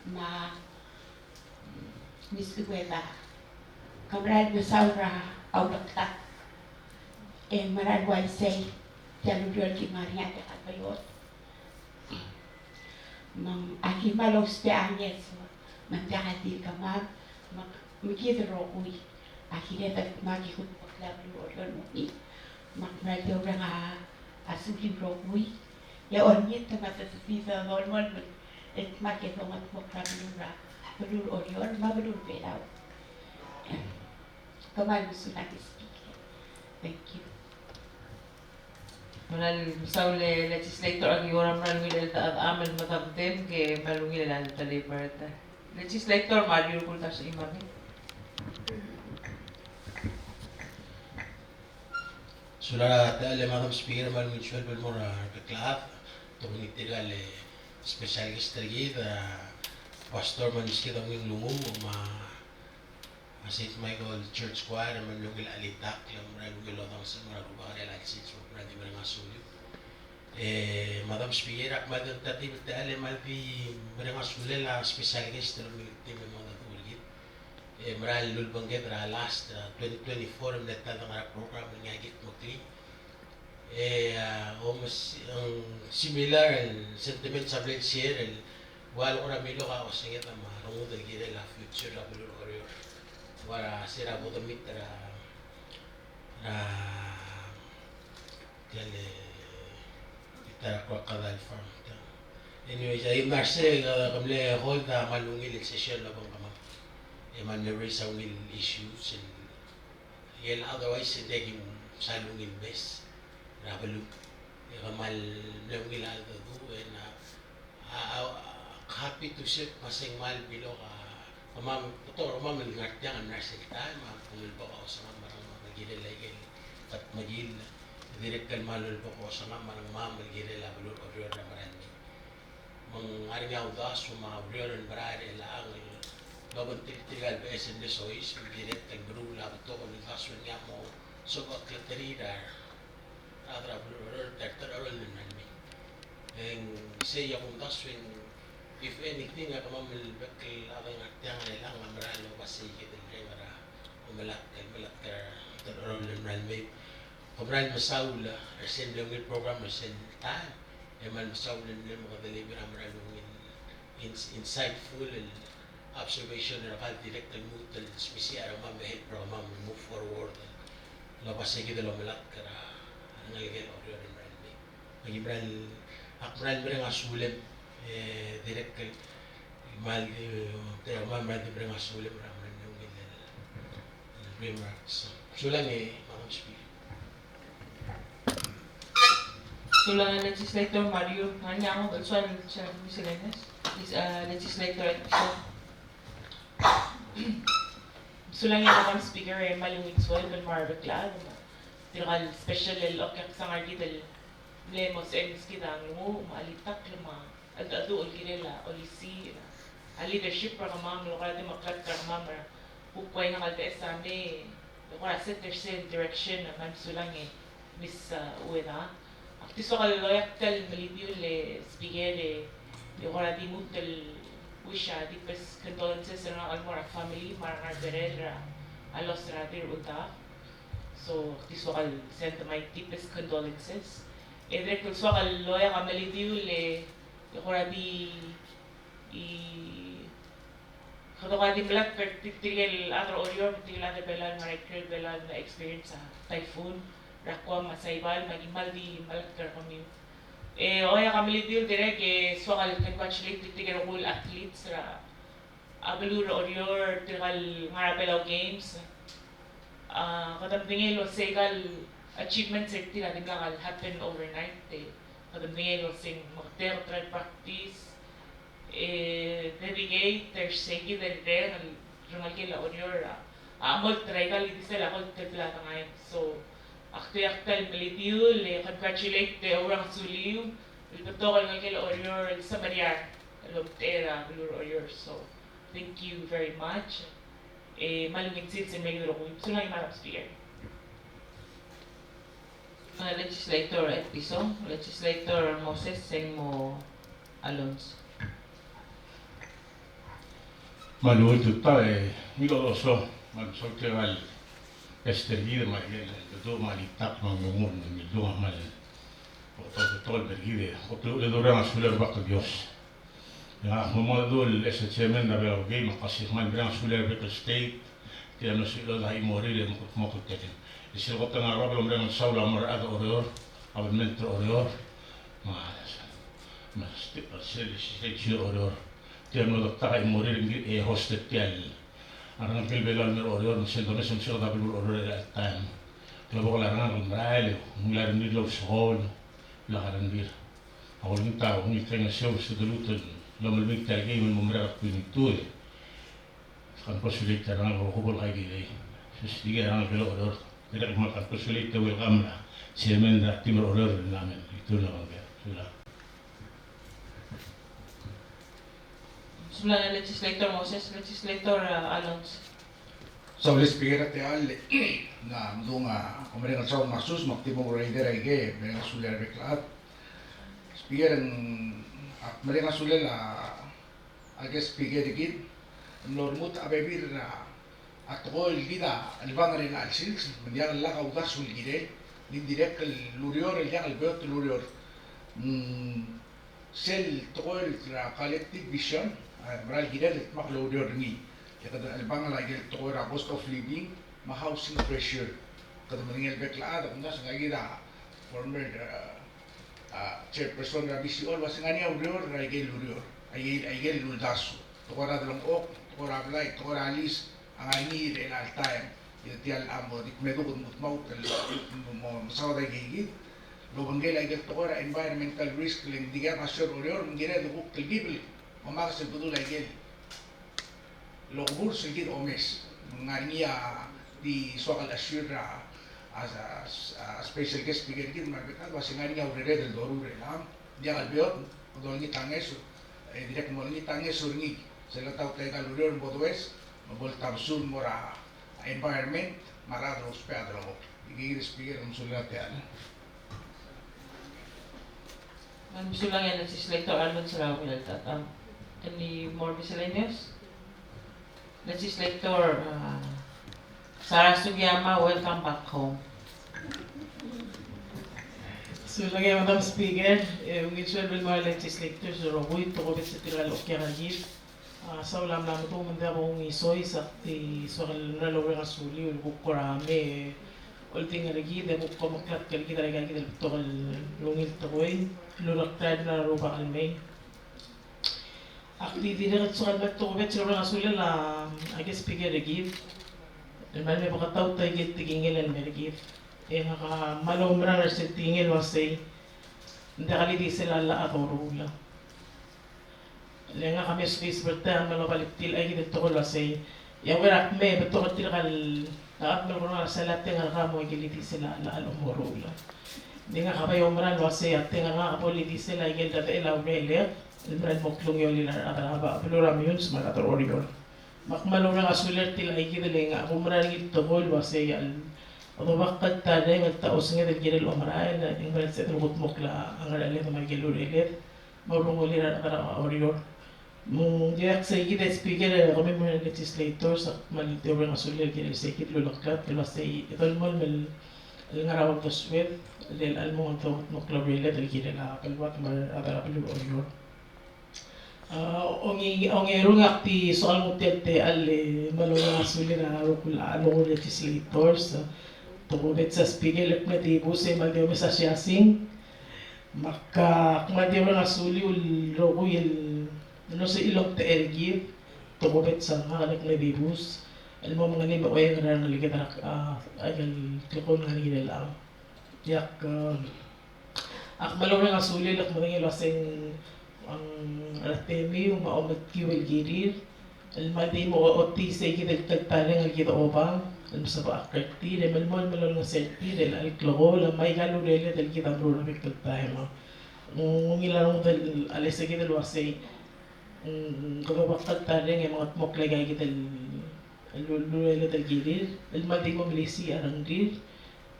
Me a Miss Ueda, ke mera el mesaul er a ulektak, e mera el uaisei tia el ureor el ki ngar er ngii a diak el beot. Me ng aki kmal ousbech a ngeso me ng diak el di kemam, me, me kid el rokui a kired el dmak e kutmeklii a beluu er a Oreor el mo ngii. Me ak mera el di oureng a suliu el rokui e olengit me a sesei el dolemolem el dmak e dongetmokl a beluu er a, beluu er a Oreor me a beluu er a Belau. Kmal mesulang, Speaker. Thank you. Kmal mesaul e Legislator Akiwo er a kmal ungil el cheldechedecham el medam, dem ke kmal ungil el deliberate. Legislator Mario Kultas Imami. Sulang er a techall e Madam Speaker, me a ungil sueleb el mo er a rebek el chad, tokuni tirka el special guest er kid, a Pastor me a meskid a ungil el nguu, me a a Saint Michael Church Choir, me a ungil el chelitakl, me a ungil el odanges el mo er a rubak er a elecha el sils, me a di mereng a suliu. E, Madam Speaker, ak kmal di tentative el techall e kmal di mereng a sulel a special guest el omenged el mo er kid. E, mera el ulebengked er a last, a, twenty twenty-four, e mle ta el ngar er a program el ngii a kutmeklii. E, a, almost, um, similar el sentiments a mle share el Ua le kora milok a osenged me a rengud el kirel a future er a beluu er Oreor. Ua er a se er a bo demit er a, er a tia el, tia el Crocodile Farm. Anyways, a di mla er sei, e, ke mle hold a kmal ungil el session el obengkemam. E kmal mle raise a ungil issues el, el otherwise e ng di kim sal ungil mes er a beluu. E kmal mle ungil a cheldecheduch e ng, a, a, a, happy to share me a se ng kmal milok a, kemam, betok er kemam el ngar tiang el mla er sel taem, me a kmal bo kosengam me a rengmam el kirel a ikel, kede mekill, dirrek el kmal bo kosengam me a rengmam el kirel a beluu er Oreor er a mera el mei. Me ng ngar er ngii a uldasu me a ureor el merael er chelechang el obengterir tirka el beches el mle soiseb, me dirrek el meruul a betok el uldasu er ngii a mo sebechekleterir a rechad er a beluu er Oreor, ta er a rolel el mei. E ng sei a kumdasu e ng, if anything, a kemam el bek el chad el ngar tiang er chelechang a mera el oba sei kid el reng er a omelatk el melatk er a rolel el mei. Ke mera el mesaul er sel mle ungil program er sel taem, e kmal mesaul el mle mo deliver a mera el ungil ins-, insightful el observation er a kmal dirrek el lmuut el smisichii a rengmam me help er kemam el move forward el oba sei kid el omelatk er a rengelekel a Oreor el mera el mei. Me ki mera el, ak mera el mereng a sulem, e, dirrek el kmal, e, te, kmal mera el mereng a sulem er a mera el ungil el remarks. Sulang e, Madam Speaker. Sulang e Legislator Mario, ngar er ngii a ngodech el soal el miscellaneous. Is, uh, Legislator Edison. Sulang e Madam Speaker, e kmal ungil sueleb el mo er a rebek el chad, me tirka el special el okiu a ksang er kid el mle mo sel meskid a nglunguuch me a chelitakl me a cheldecheduch el kirel a olisiich, a leadership er kemam el kora di meklatk er kemam er a kuk ua ngak el beches a mei, e kora set er sel direction, me ng sulang e Miss, uh, Ueda. Ak di soak el okiu a kmal melidiul e Speaker e, e kora di lmuut el wish a deepest condolences er ngak el mo er a family me a rengar er a berel er a loss er a Dirruldak. So, ak di soak el send my deepest condolences. E dirrek el soak el okiu a kmal melidiul e, e kora di, e, kede kora di melatk er tirke el chad er a Oreor, tirke el chad er a Belau, me a ikrel Belau el experience a typhoon er a Guam me a Saipan, me aki kmal di melatk er kemiu. E, okiu a kmal melidiul dirrek e soak el congratulate tirke el rokui el athletes er a beluu er a Oreor, tirka el ngar er a Belau Games. A, kede medengei el ua se ikal achievements er tir a dimlak el happen overnight, e kede medengei el ua se ng meketeket er a practice, e, dedicate er sei kid el reng el rengelekel a Oreor a, a, mo er a ikal di sel a kot el bla dengai. So, ak di, ak di el melidiul e congratulate e oureor a suliu el betok el ngelekel a Oreor el semeriar el omtechei er a beluu er a Oreor. So, thank you very much. E, me a ungil sils el mei er kid el rokui. Sulang e Madam Speaker. Uh, Legislator Edison, Legislator Moses, e ng mo Alonso. Me a lechub e ng tutau e, ngii el oso, me a lechub e ng tutau el ester kid me a ikel, el betok me a chelitakl me a nglunguuch, me a ungil dung a kmal, betok, betok el mer kid e, kot el, le doreng a sulir a Rubak el Dios. Ia, me mo dul S H M er a Belau Games, me a kasi kmal mereng a sulir a bek el state, tia el mlo suelod a chimorir e mo kuk mo kuk teken. E sel kot el ngar er a bab el omereng el saul a mo er a rechad er a Oreor, a kabelment er a Oreor, me a, me a state, me a sel, sel, sel Oreor. Tia el mlo doktak a chimorir e host er tia el, a rengelekel Belau el mer a Oreor, me sel domes e mesiou a beluu er a Oreor er a taem. Klebokel a rengalek el merael, e ungil a rengrir el ousekool, blak a rengrir. A olengit a ungil kaingeseu el se deluut el omelebengkel tia el game el mo merek er a twenty twenty-two e congratulate er a rengalek el rokui el kaikilei. Sesei a rengalek el Oreor. Dirrek el kmal congratulate e welcome er a chairman er a team er a Oreor el mla mei. Itu el obengkel. Sulang. Sulang e Legislator Moses, Legislator, uh, Alonso. Saul e Speaker er a techall, ng mdung a, ko mereng el saul me a sus, me ak di mo oureor er aike, mereng a sulel a rebek el chad. Speaker, ng, ak mereng a sulel a, a guest speaker er kid, ng mlo lmuut a bebil er a, a tekoi el kid a chelebangel er ngii el sils, me ng diak el lak a uldasu el kirel, ng dirrek el ureor, el diak el beot el ureor. Mm, Sel tekoi er a collective vision, a, mera el kired el dmak el oureor er ngii. E kede chelebangel a ikel tekoi er a cost of living, me a housing pressure. Kede medengei el bek el chad, e kumdasu e ngak kid a former, a, a, chairperson er a B C O, el uase ng ngar er ngii a ureor er a ikel ureor, a ikel, a ikel uldasu. Tekoi er a delengchokl, tekoi er a blai, tekoi er a lease, a ngar er ngii er chelecha el taem. E tia el mo di kmeduk el mo dmaut el mo, mo mesaod a ikakid. El obengkel a ikel tekoi er a environmental risk, le ng dikea basio er a ureor, me ng kired el kuk telkib el omakes el bedul a ikel el okeburs el kid omes. Me ng ngar er ngii a di soak el assure er a, a, a, a special guest speaker er kid me a rebek el chad, el uase ng ngar er ngii a urered el doruul er chelechang. Diak el beot, kede olengit a ngeso, e dirrek el mo olengit a ngeso er ngii, sel letaut a ikal ureor el bo domes, me bo el tabesul el mo er a environment, me a rechad el ousbech a delengchokl. Ikakid Speaker, mesulang tia el. Me mesulang e Legislator Alonso er a ungil el tatam. Any more miscellaneous? Legislator, uh, Sarah Sugiyama, welcome back home. Sulang e Madam Speaker, e ungil sueleb el mo er a legislators el rokui, tokubets er tirka el okiu er kid. A, saul a mla medung me ng diak bo kungisois, ak di soak el mera el oureng a suliu el kuk kora me oldingel er kid e kuk omeklatk er kid er aikakid el betok el ungil tekoi el ulektaed er a rubak el mei. Ak di dirrek el soak el mle tokubets el oureng a sulel a, a guest speaker er kid el mle mei, bekataut a ikel tekingel el mei er kid. E ngak a kmal oumerang er sel tekingel el uasei ng diak el di sel a llach a doruul. Le ngak a mle soiseb er tia el kmal obal el tir a ikid el tekoi el uasei, e a uchei er a kmo e betok er tirka el chad el kmal kora sel a teng er ngak a mo ikel di sel a llach el omoruul. Ng di ngak a bai oumerang el uasei a teng er ngak a bo el di sel a ikel debechel a urerek el mera el mo klungiolir a rechad er a beluu er a Meyuns me a rechad er a Oreor. Me ak kmal oureng a sulir tirka el ikid el ngak a oumerang er ngii el tekoi el uasei a lebo kltarreng el ta osenged el kirel omerael, e ng mera el sebeched el kudmokl a ngercheled me a ikel urerek el me a urengolir a rechad er a Oreor. Me ng dirrek sei kid e Speaker, e kemiu me a legislators, ak kmal di oureng a sulir el kirel sei kid el uleklatk el uasei e dolemolem el ngar er a uldesued el chelechang el mo kudmokl a urerek el kirel a beluad me a rechad er a beluu er a Oreor. A, onge-, ongerung, ak di soak el nguu tia el techall el kmal oureng a sulir a rokui el, a rokui el legislators, a, tokubets a Speaker el kmal dibus e kmal di omes a siasing. Me ak, a, kmal di oureng a suliu el rokui el, el osisiu el omtechei er kid, tokubets a ngak el kmal dibus el mo mengelim e oengei er a rengeleked er a, a, a ikel klekool el ngar er ngii er chelechang. Ak, a, Ak kmal oureng a sulir el kmo ng medengei el uasei ng, a, er a temiu me a omeltkiu el kirir el kmal di mo ochotii sei kid el kltarreng el kid a oba el mesebechakl er tir e melemolem el olengeseu er tir er chelecha el klekool me a ikal urerek el kid a meruul er a bek el taem. Ng ungil a rengud el, a lese kid el uasei ng kede oba kltarreng e mengetmokl aika kid el el ul-, urerek el kirir el kmal di mo melisiich a rengrir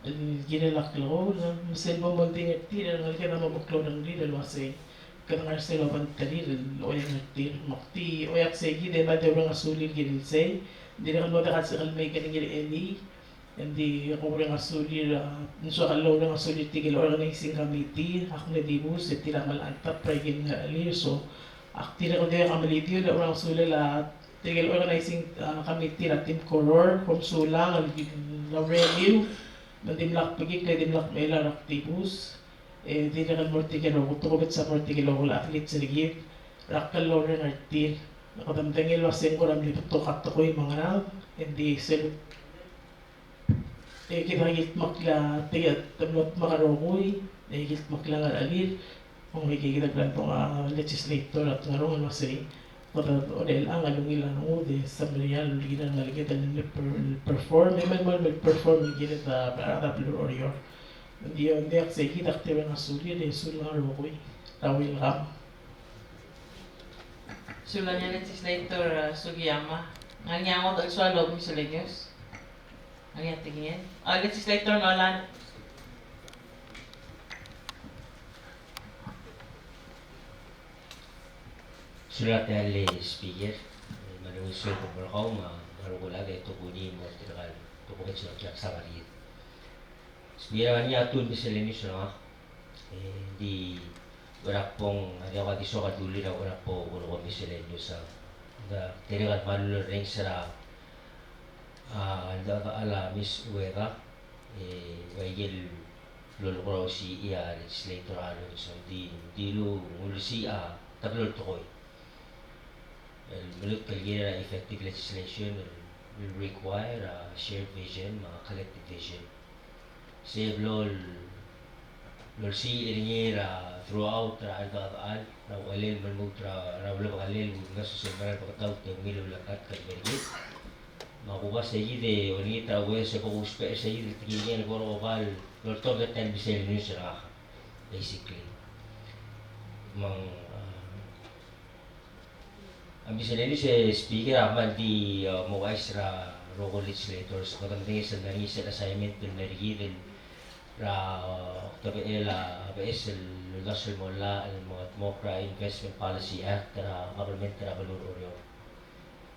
el kirel a klekool, me sel bo moldingel er tir e a rengeleked a mo meklou a rengrir el uasei kede ngar sel obengterir el oeang er tir. Me ak di oeak sei kid e kmal di oureng a sulir el kirel sei. Ng dirrek el mo diak a sebechek el mei er ngii er elii, e ng di oureng a sulir, a, ng soak el oureng a sulir tirke el organizing committee, ak mle dibus e tir a kmal antap er a ikel ngerechelir, so ak dirrek el di oeak a melidiu el oureng a sulel a tirke el organizing, a, committee er a Team Koror, kom sulang el, el urereliu, me ng dimlak bekikl e dimlak mechell a rechad el dibus, e dirrek el mo er tirke el rokui, tokubets a mo er tirke el rokui el athletes er kid, er a klou el reng er tir, me kede medengei el uasei ng kora mle betok a tekoi me a ngerang, e ng di sel E kid a kildmokl a, te, te mlo dmak a rokui, e kildmokl a ngerechelir, me ng kid a kldmokl a legislator a ngerung el uasei, kede, kede chelechang a ungil a rengud e semeriar el kirel a ngeleked el per-, perform, e melemolem el perform el kirel a, a, a beluu er Oreor. Ng di, ng diak sei kid a kede oureng a sulir e sulang a rokui. Thank you, welcome. Sulang a legislator, uh, Sugiyama. Ng ngar er ngii a ngodech el soal el miscellaneous? Ng ngar er ngii a tekingel? Uh, legislator Nolan. Sulang tia el speaker, me a rengud el suebek el kau me a rokui el chad e tokubets el mo er tirka el tokubets el okiu a summary. Speaker, ng ngar er ngii a two el miscellaneous er ngak. E di Urak bong, a diak a di soak a dulii er a urak bong, urak bong miscellaneous a. Ng dirrek el kmal orrenges er a, a, a, a Miss Ueda, e, ua ikel lolekoi er a osisiu a legislator a Alonso, di, dilu, ng ulsiich a, ta el tekoi. El meluut el kirel a effective legislation, el, el require a shared vision, me a collective vision. Se blo el, blo el siik er ngii er a throughout er a chelecha el, er a uchelel me lmuut er a, er a ulebekelel, el uldasu sel mera el beketaut e ungil el ulekatk el mer kid. Me a kuba se kid e olengit er a ues e bo kuusbech er se kid el tekingel el bo er a obal, el oltobed er tia el miscellaneous er ngak, basically. Me ng, a, A miscellaneous, e Speaker, a kmal di, a, mo ouchais er a rokui el legislators, kede medengei sel ngar er ngii sel assignment el mer kid el er a, a, tebechel a beches el uldasu el mo llach el mo, mo er a Investment Policy Act er a government er a beluu er Oreor.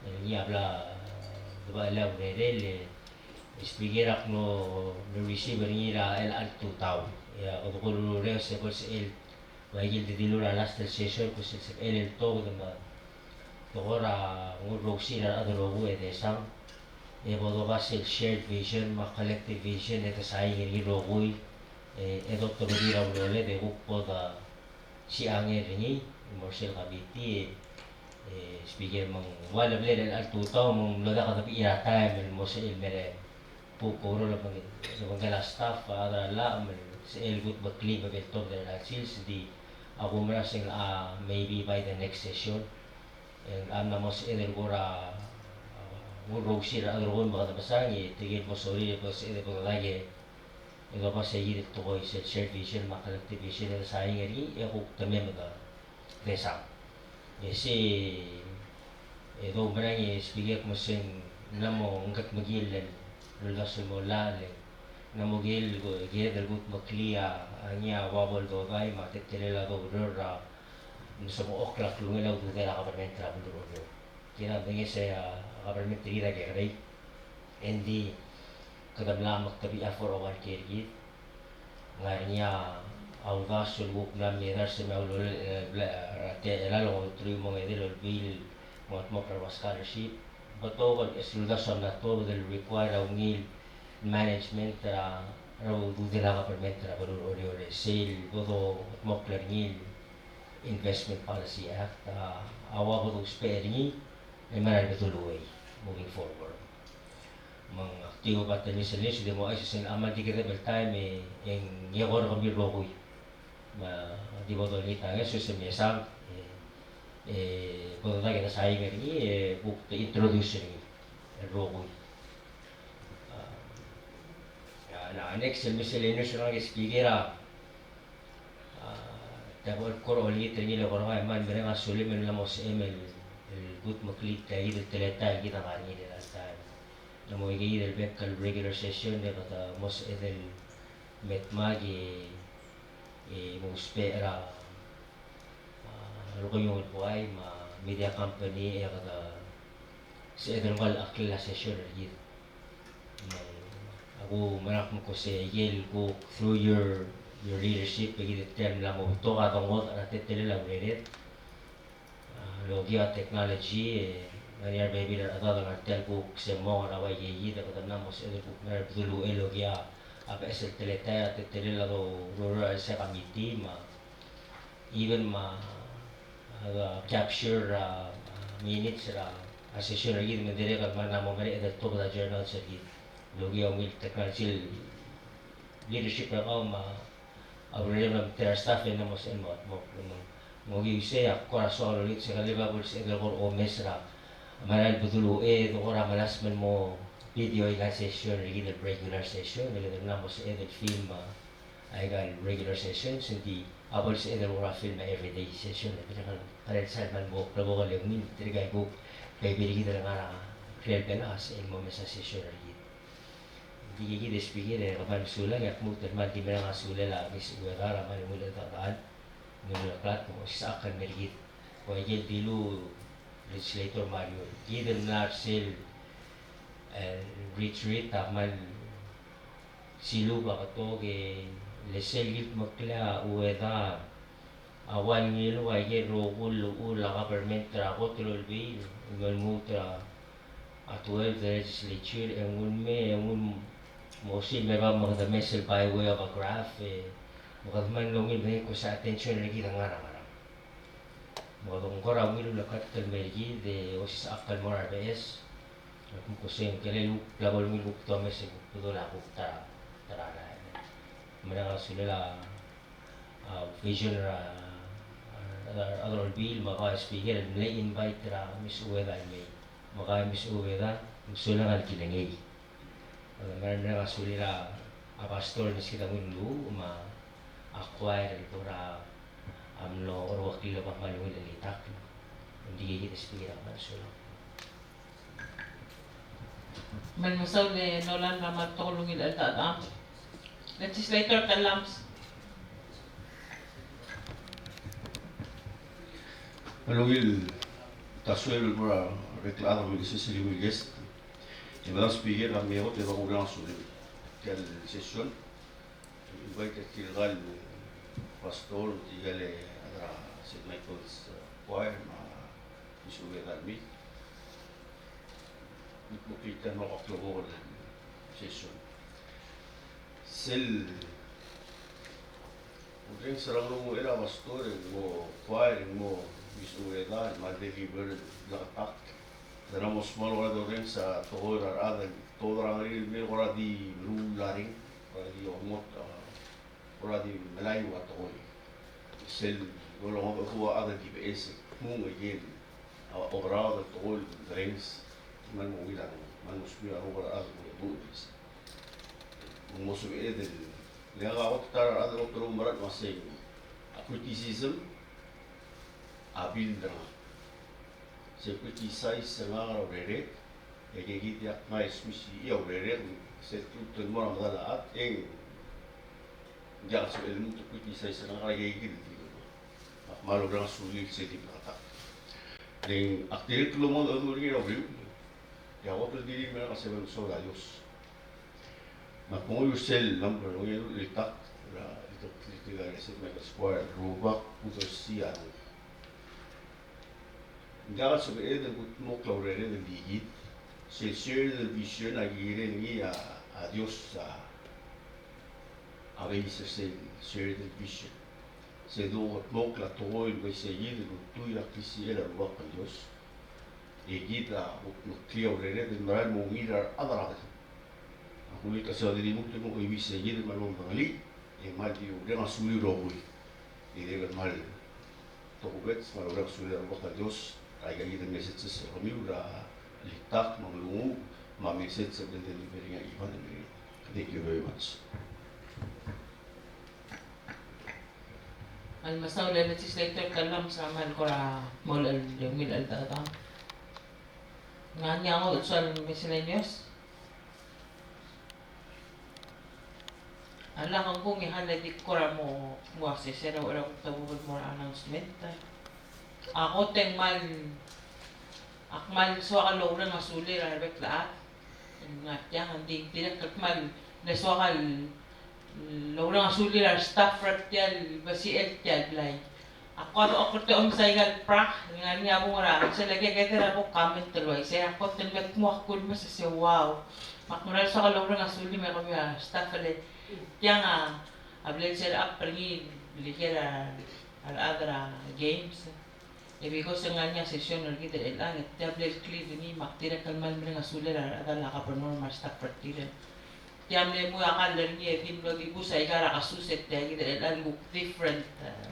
E ngii a bla, a, debechel a urerel, e Speaker, ak mlo, mlo receive er ngii er a chelecha el tutau. E a, kede ko el ureor se bo el sel Ua ikel di dilu er a last el session, kuk sel sebechel el tobed me a tekoi er a nguu el rousir a rechad el rokui e desang, e bo doba sel shared vision me a collective vision e de sain er ngii el rokui, e, e dotobedii er a uloled e kuk bo de siangel er ngii, el mo er sel committee, e, e, Speaker, me ng ua leblel el tutau me ng mlo diak a debechir a taem el mo sel merek. Kuk oureor el obengkel a staff, a chad er a llach, me sel kutmeklii me bo el tobed er a chelsel, se di a kumerang se ng, a, maybe by the next session. E ng mla mo sebeched el kora, a, nguu el rousir a rechad el rokui me kede mesang, e tirke el mo sorir e bo sebeched el bo dodengei e doba se kid el tekoi sel shared vision me a collective vision e de sain er ngii e kuk te mei me de desang. E sei, e doumerang e Speaker, me se ng mla mo ngketmekill el uldasu el mo llach, e ng mla mo kired, kired el kutmeklii a ngii a ua bo el dodai me a teletelel a doureor er a mesebechokl a klungel a ududel a government er a beluu er Oreor. Kid a medengei se a government er kid a kekerei. Engdi kede mla mektebii a four oh one K er kid. Ngar er ngii a uldasu el kuk mla mle er se me a ulolel, e, bla, er a te, er a longoutruich me a ongedei el olbiil el mo kldmokl er a ua scholarship. Betok el, e, sel uldasu a mla tuobed el require a ungil management er a, er a ududel a government er a beluu er Oreor, e sel bo dokldmokl er ngii el Investment Policy Act, a, a ua bo dousbech er ngii el mera el bedul uchei moving forward. Me ng ak di oba tia el miscellaneous e di mo ouchais e se ng kmal di kedeb el taem e ng, e ng ko er kemiu el rokui. Me di bo dolengit a ngeso e se mesang, e, e bo dodak e de sain er ngii, e kuk te introduce er ngii el rokui. A, a, na, next el miscellaneous er ngak e Speaker a, A, tia bo el kora olengit er ngii el kora ngai, me ng mereng a sulem el mla mo sebechem el, el kutmeklii tia kid el teletael el kid a ngar er ngii er a taem. Ng mo ikakid el bek el regular session e kede mo sebeched el me dmak e, e mo ousbech er a, a, rokui el buai me a media company e kede sebeched el nguu a klel a session er kid. Me a kumerang me ko se ikel kuk through your, your leadership e kid a tia el mla mo betok a dongodech er a teletelel a urered. A, el okiu a technology, e, ngar er ngii a rebebil er a rechad el ngar tia el kuk se mong er a ua ikakid e kede mla mo sebeched el kuk mera el bedul uchei el okiu a beches el teletael a teletelel a do, ro, ro, se committee me a even me a, a, capture, a, a, minutes er a, a, session er kid me ng dirrek el kmal mla mo mereched el tobed a journals er kid. El okiu a ungil technology el leadership er kau me a, a urerem el mo er a staff e ng mo sebeched el mo, mo, mo, mo okiu sei a kora soak el olengit se kede lebo el sebeched el kora omes er a, mera el bedul uchei e de kora melasem el mo video aika el session er kid el regular session, e kede mla mo sebeched el film a, aika el regular session, se ng di a bo el sebeched el kora film a everyday session, e tirke el, tirke el sal kmal bo, kmal bo el ungil, tirke el kuk bebil er kid el ngar er a Belau a sel mo mesa session er kid. Ng di kid e Speaker e kmal mesulang, e ak lmuut el kmal di mereng a sulel a Miss Ueda er a kmal ungil el techall, ungil el chad, me osisechakl el mer kid. Ua ikel dilu Legislator Mario, kid el mla er sel, e, retreat a kmal silub a betok e le sel kildmeklii a Ueda, a ua el ngiluu a ikel rokui el uchul a government er a kot el olbiil, me lmuut er a twelve legislature, e ng ulemei, e ng ul-, mo sei me ba me kede mes el by way of a graph, e, me kede mla ungil el ko se attention er kid a ngar er a ngerang. Me kede ng kora ungil el mle cut el mei er kid, e, osisechakl el mo er a rebeches. Ak mo ko sei ng kirel el kuk bla bo lungil el kuk domes e kuk bedul a kuk ta, ta er a, mereng a sulel a a, vision er a, a, a, a rechad er a olbiil, me kau a speaker el mle invite er a Miss Ueda el mei. Me kau a Miss Ueda, ng sulang el kilengei. A, me, mereng a sulir a, a pastor el meskid a ngii el mluuch, me a choir el kora, a mlo, orrekil a kmal ungil el chelitakl. Ng di kid a speaker a kmal sulang. Me ng mesaul e Nolan er a kmal betok el ungil el cheldecheduch. Legislator Tellames. Me a ungil ta sueleb el mo er a rebek el chad me a ungil el guest. E Madam Speaker, a mei e kot e bo kulebengeasek tia el session. Invite er tirka el pastor, tirka el chad er a Saint Michael's, eh, Choir, me a Miss Ueda el mei. Mo klou el mo er a klou el session. Sel orrenges er a nglunguuch er a pastor, e mo choir, e mo Miss Ueda, me a deliver el bleketakl. Ng mo small, kora di orrenges a tekoi er a rechad, te kora ngar er ngii el mei el kora di meruul a reng, kora di omot, a, kora di melai a tekoi. Sel bo longedecheduch a chad el di beches el kmung a ikel, a, oberaod el tekoi el orrenges, me ng mo ungil a, me ng mo small a rokui el chad el mo, mo sebeched el, le ngak a kot el ta er a rechad el kot el oumerang el uasei, a criticism a build er ngak. Se criticize er ngak er a urerek, e aika kid a kmal smisichii a urerek, sel kluk el mo er a medal a chad, e ng diak el sebechel el lmuut el criticize er ngak er aika kid el di. Ak kmal oureng a sulir sel di bleketakl. Le ng ak dirrek el omengedecheduch er ngii er a uriul, e a kot el dilu el mei er ngak a sebechel el mesaul a Dios. Me ak mo nguu sel number, ungil el chelitakl er a, el chelitakl er a Saint Michael's Choir, Rubak Udosi Arung. Ng diak el sebeched el kudmokl a urerek el di kid, sel shared el vision a kirel ngii a, a Dios a, a base er sel shared el vision. Se dodmokl a tekoi el uaisei kid el ultuil er a klisichel a Rubak el Dios. E kid a kudmeklii a urerek el merael mo ungil er a rechad er a Belau. Ak ulengit el sel di lmuut el mo oibii se kid el kmal omedengelii, e kmal di oureng a sulir el rokui. E dirrek el kmal tokubets, kmal oureng a sulir a Rubak el Dios er aika kid el messages er kemiu er a chelitakl me a nglunguuch, me a message el deliver er ngii a Ivan el mei. Thank you very much. A mesaul e Legislator Tellames a kmal kora mo el ungil el cheldecheduch. Ng ngar er ngii a ngodech el soal miscellaneous? A lak ng kung e hale di kora mo, mo assess er a uchei er a kuk tobed el mo er a announcement. A kot e ng kmal, ak kmal soak el oureng a sulir a rebek el chad. Ng ngar tiang, ng di dirrek el kmal, ng soak el oureng a sulir a restaff er tia el, besichel tia el blai. Ak kora oker te omes aika el prak, ng ngar er ngii a bung er a, sel lak e kede er a bo comment el uaisei, ak kot el me kmo ak kulemes e se wow. Me ak mera el soak el oureng a sulir me kemiu a staff el, tiang a, a blal set up er ngii el ikel a, a rechad er a games. E because ng ngar er ngii a session er kid er chelechang, e tia blal clear er ngii me ak dirrek el kmal mereng a sulir a rechad el governor me a restaff er tir. Tia mle mui a kall er ngii e di mlo dibus aika er a kasus e tia kid er chelechang kuk different, eh,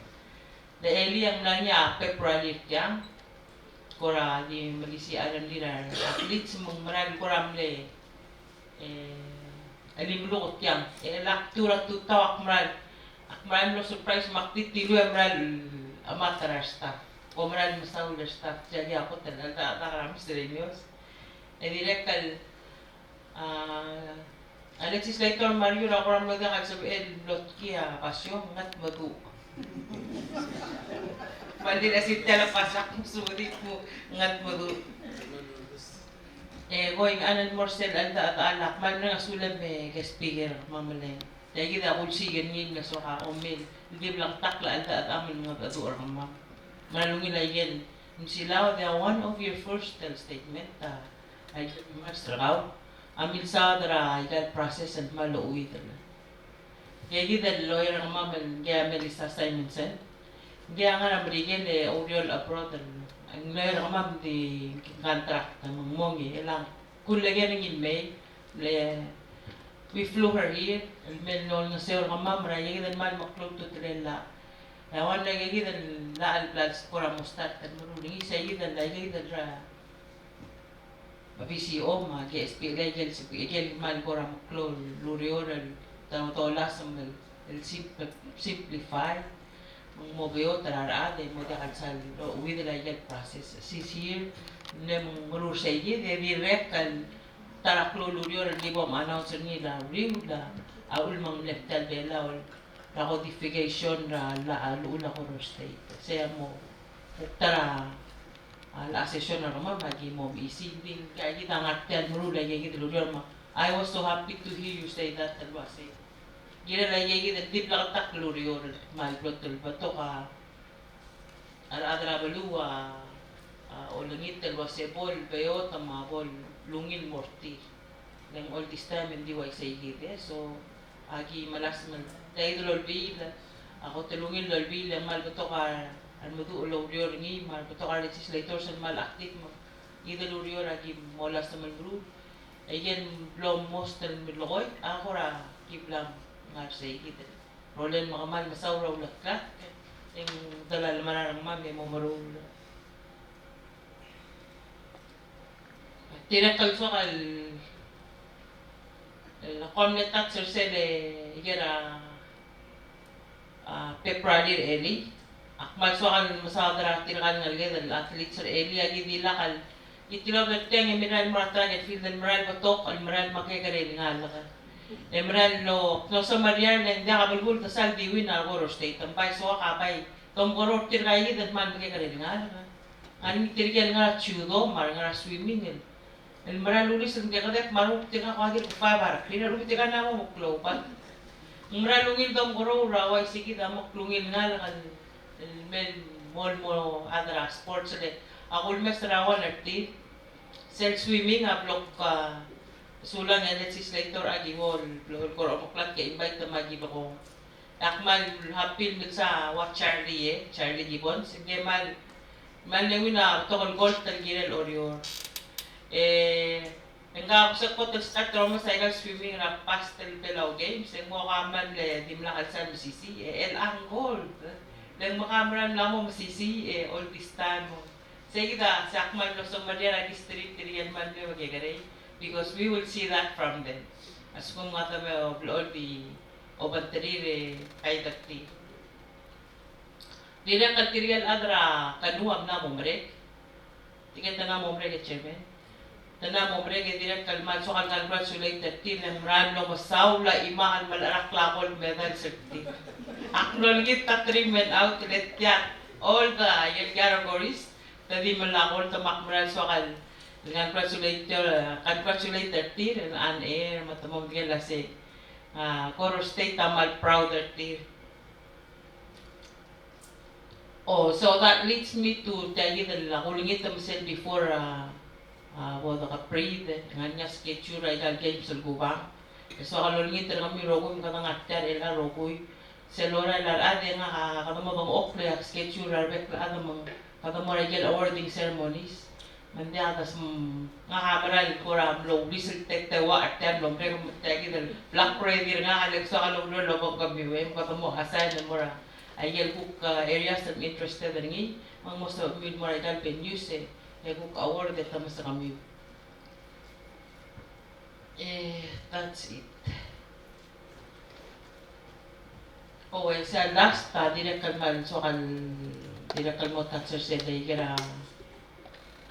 Le elii a mla er ngii a February er tiang, kora di melisiich a rengrir a athletes me ng mera el kora mle, e, el imluk tiang. E lak tir a tutau ak mera el, ak mera el mlo surprise me ak di dilu e mera el chemat er a restaff. Ko mera el mesaul er a restaff, tia kid a kot el, el, el, el, el, el, el, el, el, el, A, a legislator Mario er a kora mlo diak el sebechel el mlo tkii a basio, ngatmeduch. Kmal di lsiseb tia el basio, ak mo sebeched el kmo ngatmeduch. E, going on el mo er sel, el, el, el, ak kmal mereng a sulem e guest speaker, me a meleng. Tia kid a kulsiik er ngii el soak a omil. Di bleketakl a cheldechedecham el mengedecheduch er kemam. Me a lungil a ikel msilau, the one of your first statement, a, a ikel mars er kau a milsaod er a ikal process el kmal ouid el. Ngii kid el lawyer er kemam el ngii a Melissa Simonsen. Ngii a ngar er a Merikel e oureor el abroad el, el lawyer er kemam di contract me ng mo ngii, e le ng kuleker er ngii el mei, le we flew her here, el mei el olengeseu er kemam er a ikakid el kmal meklou a ultutelel a. E a one er a ikakid el llach el bla lsbo er a mo start el meruul er ngii, se ikakid el, ikakid el er a VCO me a KSPL, ikel, ikel kmal kora meklou el ureor el ta, ta olasem el, el simp-, simplify. Me ng mo beot er a rechad e mo diak el sal ouid er a ikel process. Sisir, le me ng meruul er se ikid, e dirrek el ta er a klou el ureor el di bo announce er ngii er a uriul a, a ulemengelel tia el Belau el, er a codification er a, a llechul a Koror State. Se a mo, ta er a, a, a session er kemam a ki mo mesisiich, ng di ikakid a ngar tia el meruul a ikakid el ureor me I was so happy to hear you say that, el uasei kirel a ikakid el di bleketakl el ureor el kmal betok el betok a, a rechad er a beluu a, a, olengit el uasei bo el beot me a bo el ungil el mo er tir. Le ng all this time e ng di uaisei kid, e. So, aki melasem el, tia kid el olbiil, a kot el ungil el olbiil, e kmal betok a, a remeduch el oureor er ngii, me a rebetok a legislators el kmal active, me kid el ureor aki melasem el meruul. E ikel blo most el melekoi a kora ki bla ngar sei kid el rolel me kmal mesaul a uleklatk, e ng delal mera er kemam e mo meruul. Dirrek el soak el, el kom mle touch er sel, e, ikel a, a, February er elii. Ak kmal soak el mesaod er tirka el ngeleked el athletes er elii, aki di lak el, ki tilobed er tiang e merael el mo er a track and field el merael el betok, el merael el mekekerei el ngalek. E merael el, no, no se meriar, le ng diak a belkul te sal di win a Koror State, ng bai soak a bai, te omekeroul tirka kid el kmal mekekerei el ngalek. Ng ngar er ngii tirke el ngar er a judo, me a rengar er a swimming el, el mera el ulis el mekekedeb me a rokui tirka el kuk di five a rekrir, a rokui tirka el mla mo meklou, but ng mera el ungil domekeroul er a uaisei kid a mo klungil el ngalek el, el mei el mo, mo chad er a sports el, a kulemes er a one er tir. Sel swimming a blo, a, sulang e legislator a ki bo el, blo el kora omeklatk e invite me a ki bo ko. Ak kmal happy el milsa ua Charlie, e, Charlie Gibbons, ngke kmal, kmal mle win a betok el gold el kirel Oreor. E, ngka a kuk se kot el start er a omes a ikal swimming er a past el Belau Games, e ng ua kmal mle dimlak el sal mesisiich, e, el ang gold. Le ng mekam er a mla mo mesisiich, e, all this time. Sei kid a, se ak kmal mlo someriar a history, tirke el kmal mle mekekerei, because we will see that from them. A lsekum ng kede me, o, blechoel di obengterir e kaid er tir. Dirrek el tirke el chad er a canoe a mla mo merek. Tirke te mla mo merek e chairman. Te mla mo merek e dirrek el kmal soak el congratulate er tir, le ng mera el mlo mesaul a chimang el melecherakl a gold medals er tir. Ak mlo olengit a three men out, le tia all the, el categories, te di mla gold, me ak mera el soak el congratulate, congratulate er tir, el on air, me te mo medengei el uasei, a, Koror State a kmal proud er tir. Oh, so that leads me to tia kid el kulengit me sel before, a, a, bo de kebreid, e ng ngar er ngii a schedule er a ikal games el kubang. E soak el olengit er kemiu el rokui me kede ngar tia er a rokui. Sel lorael a rechad e ngak a kede mo dengchokl a schedule er a rebek el chad me kede mo er a ikel awarding ceremonies. Me ng diak a des-, ngak a mera el kora mlo ulis el teteua er tia el mlo merek, me tia kid el bla kora di er ngak a le soak el oureor el obengkemiu e me kede mo assign el mo er a ikel kuk, a, areas el interested er ngii, me ng mo sebechemiu el mo er a ikal venues e, e kuk award e te meskemiu. E, that's it. Oh, well, sel last, a, dirrek el kmal soak el, dirrek el mo touch er sel, ikel a,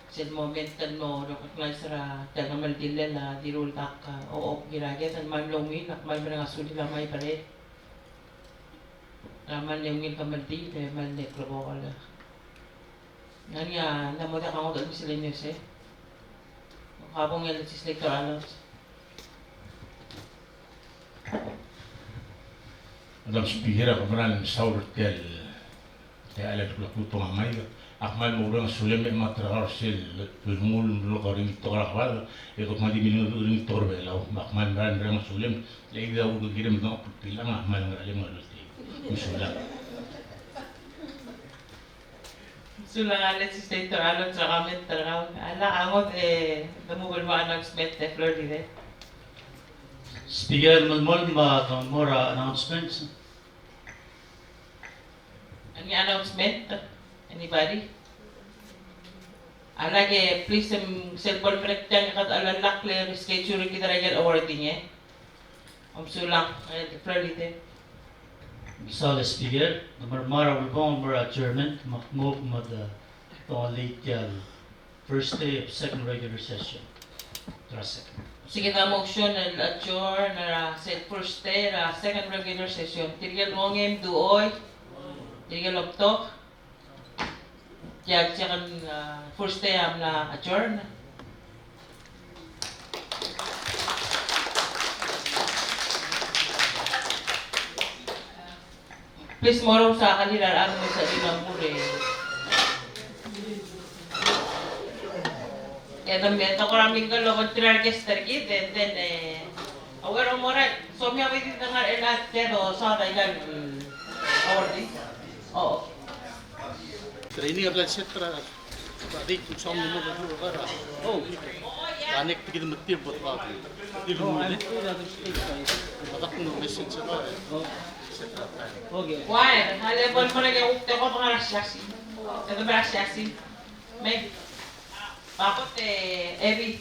sel moment el mo recognize er a, tia el kemeldillel a Dirruldak, a, Ochob Ngiraked, el kmal mlo ungil, ak kmal mereng a sulir a Mai Beret. Er a kmal mle ungil kemeldiil, e kmal mle klebokel. Ng ngar er ngii a, ng mo diak a ngodech el miscellaneous e. Kabong el legislator Alonso. Madam Speaker, ak kmal mesaul er tia el, tia el klokluut er a Ngaraard. Ak kmal mo oureng a sulem e mad er kau er sel lmuut el mlo er ngii a tekoi er a Ngaraard, e kuk mad e mle er ngii a tekoi er a Belau. Me ak kmal mereng a sulem, le di a ukekerei me dang a pulpilang, ak kmal ngar er a lem el ngar er tia. Mesulang. Sulang a legislator, a lot er a comment er kau. A lak a ngodech e, the move el mo announcement, the floor leader. Speaker, melemolem, me a mo er a announcement. Any announcement? Anybody? A lak e, please, em, sel bo lemerek tiang e kede chelellakl e reschedule kid er a ikel awarding, e. Om sulang, e, the floor leader. Mesaul Speaker, ng mla er a ulebongel el mo er a adjournment, me ak move me de, tia el first day of second regular session. Tia el second. Sei kid a motion el adjourn er a sel first day er a second regular session. Tirke el ongei, mdu oi. Tirke el omtok. Tia el second, uh, first day a mla adjourn. Please, mo er a usakal er a rechad me sebechir el mo er. E de me, e de kora mingle el obengterir a guest er kid, and then, e, a uchei er a mo er a, soam a bo di dengar er a ted el saod a ikel award. Oh, okay. Training a bla el set er a, a date, soam el mo er a, oh, connect kid me tir, but, uh, tir mo er a, me dak mo message er a, oh. Set er a planning. Okay. Ua, a le bo el mo er a kuk tekoi er a siasing. Tekoi er a siasing. Me. Bakot e Ebi.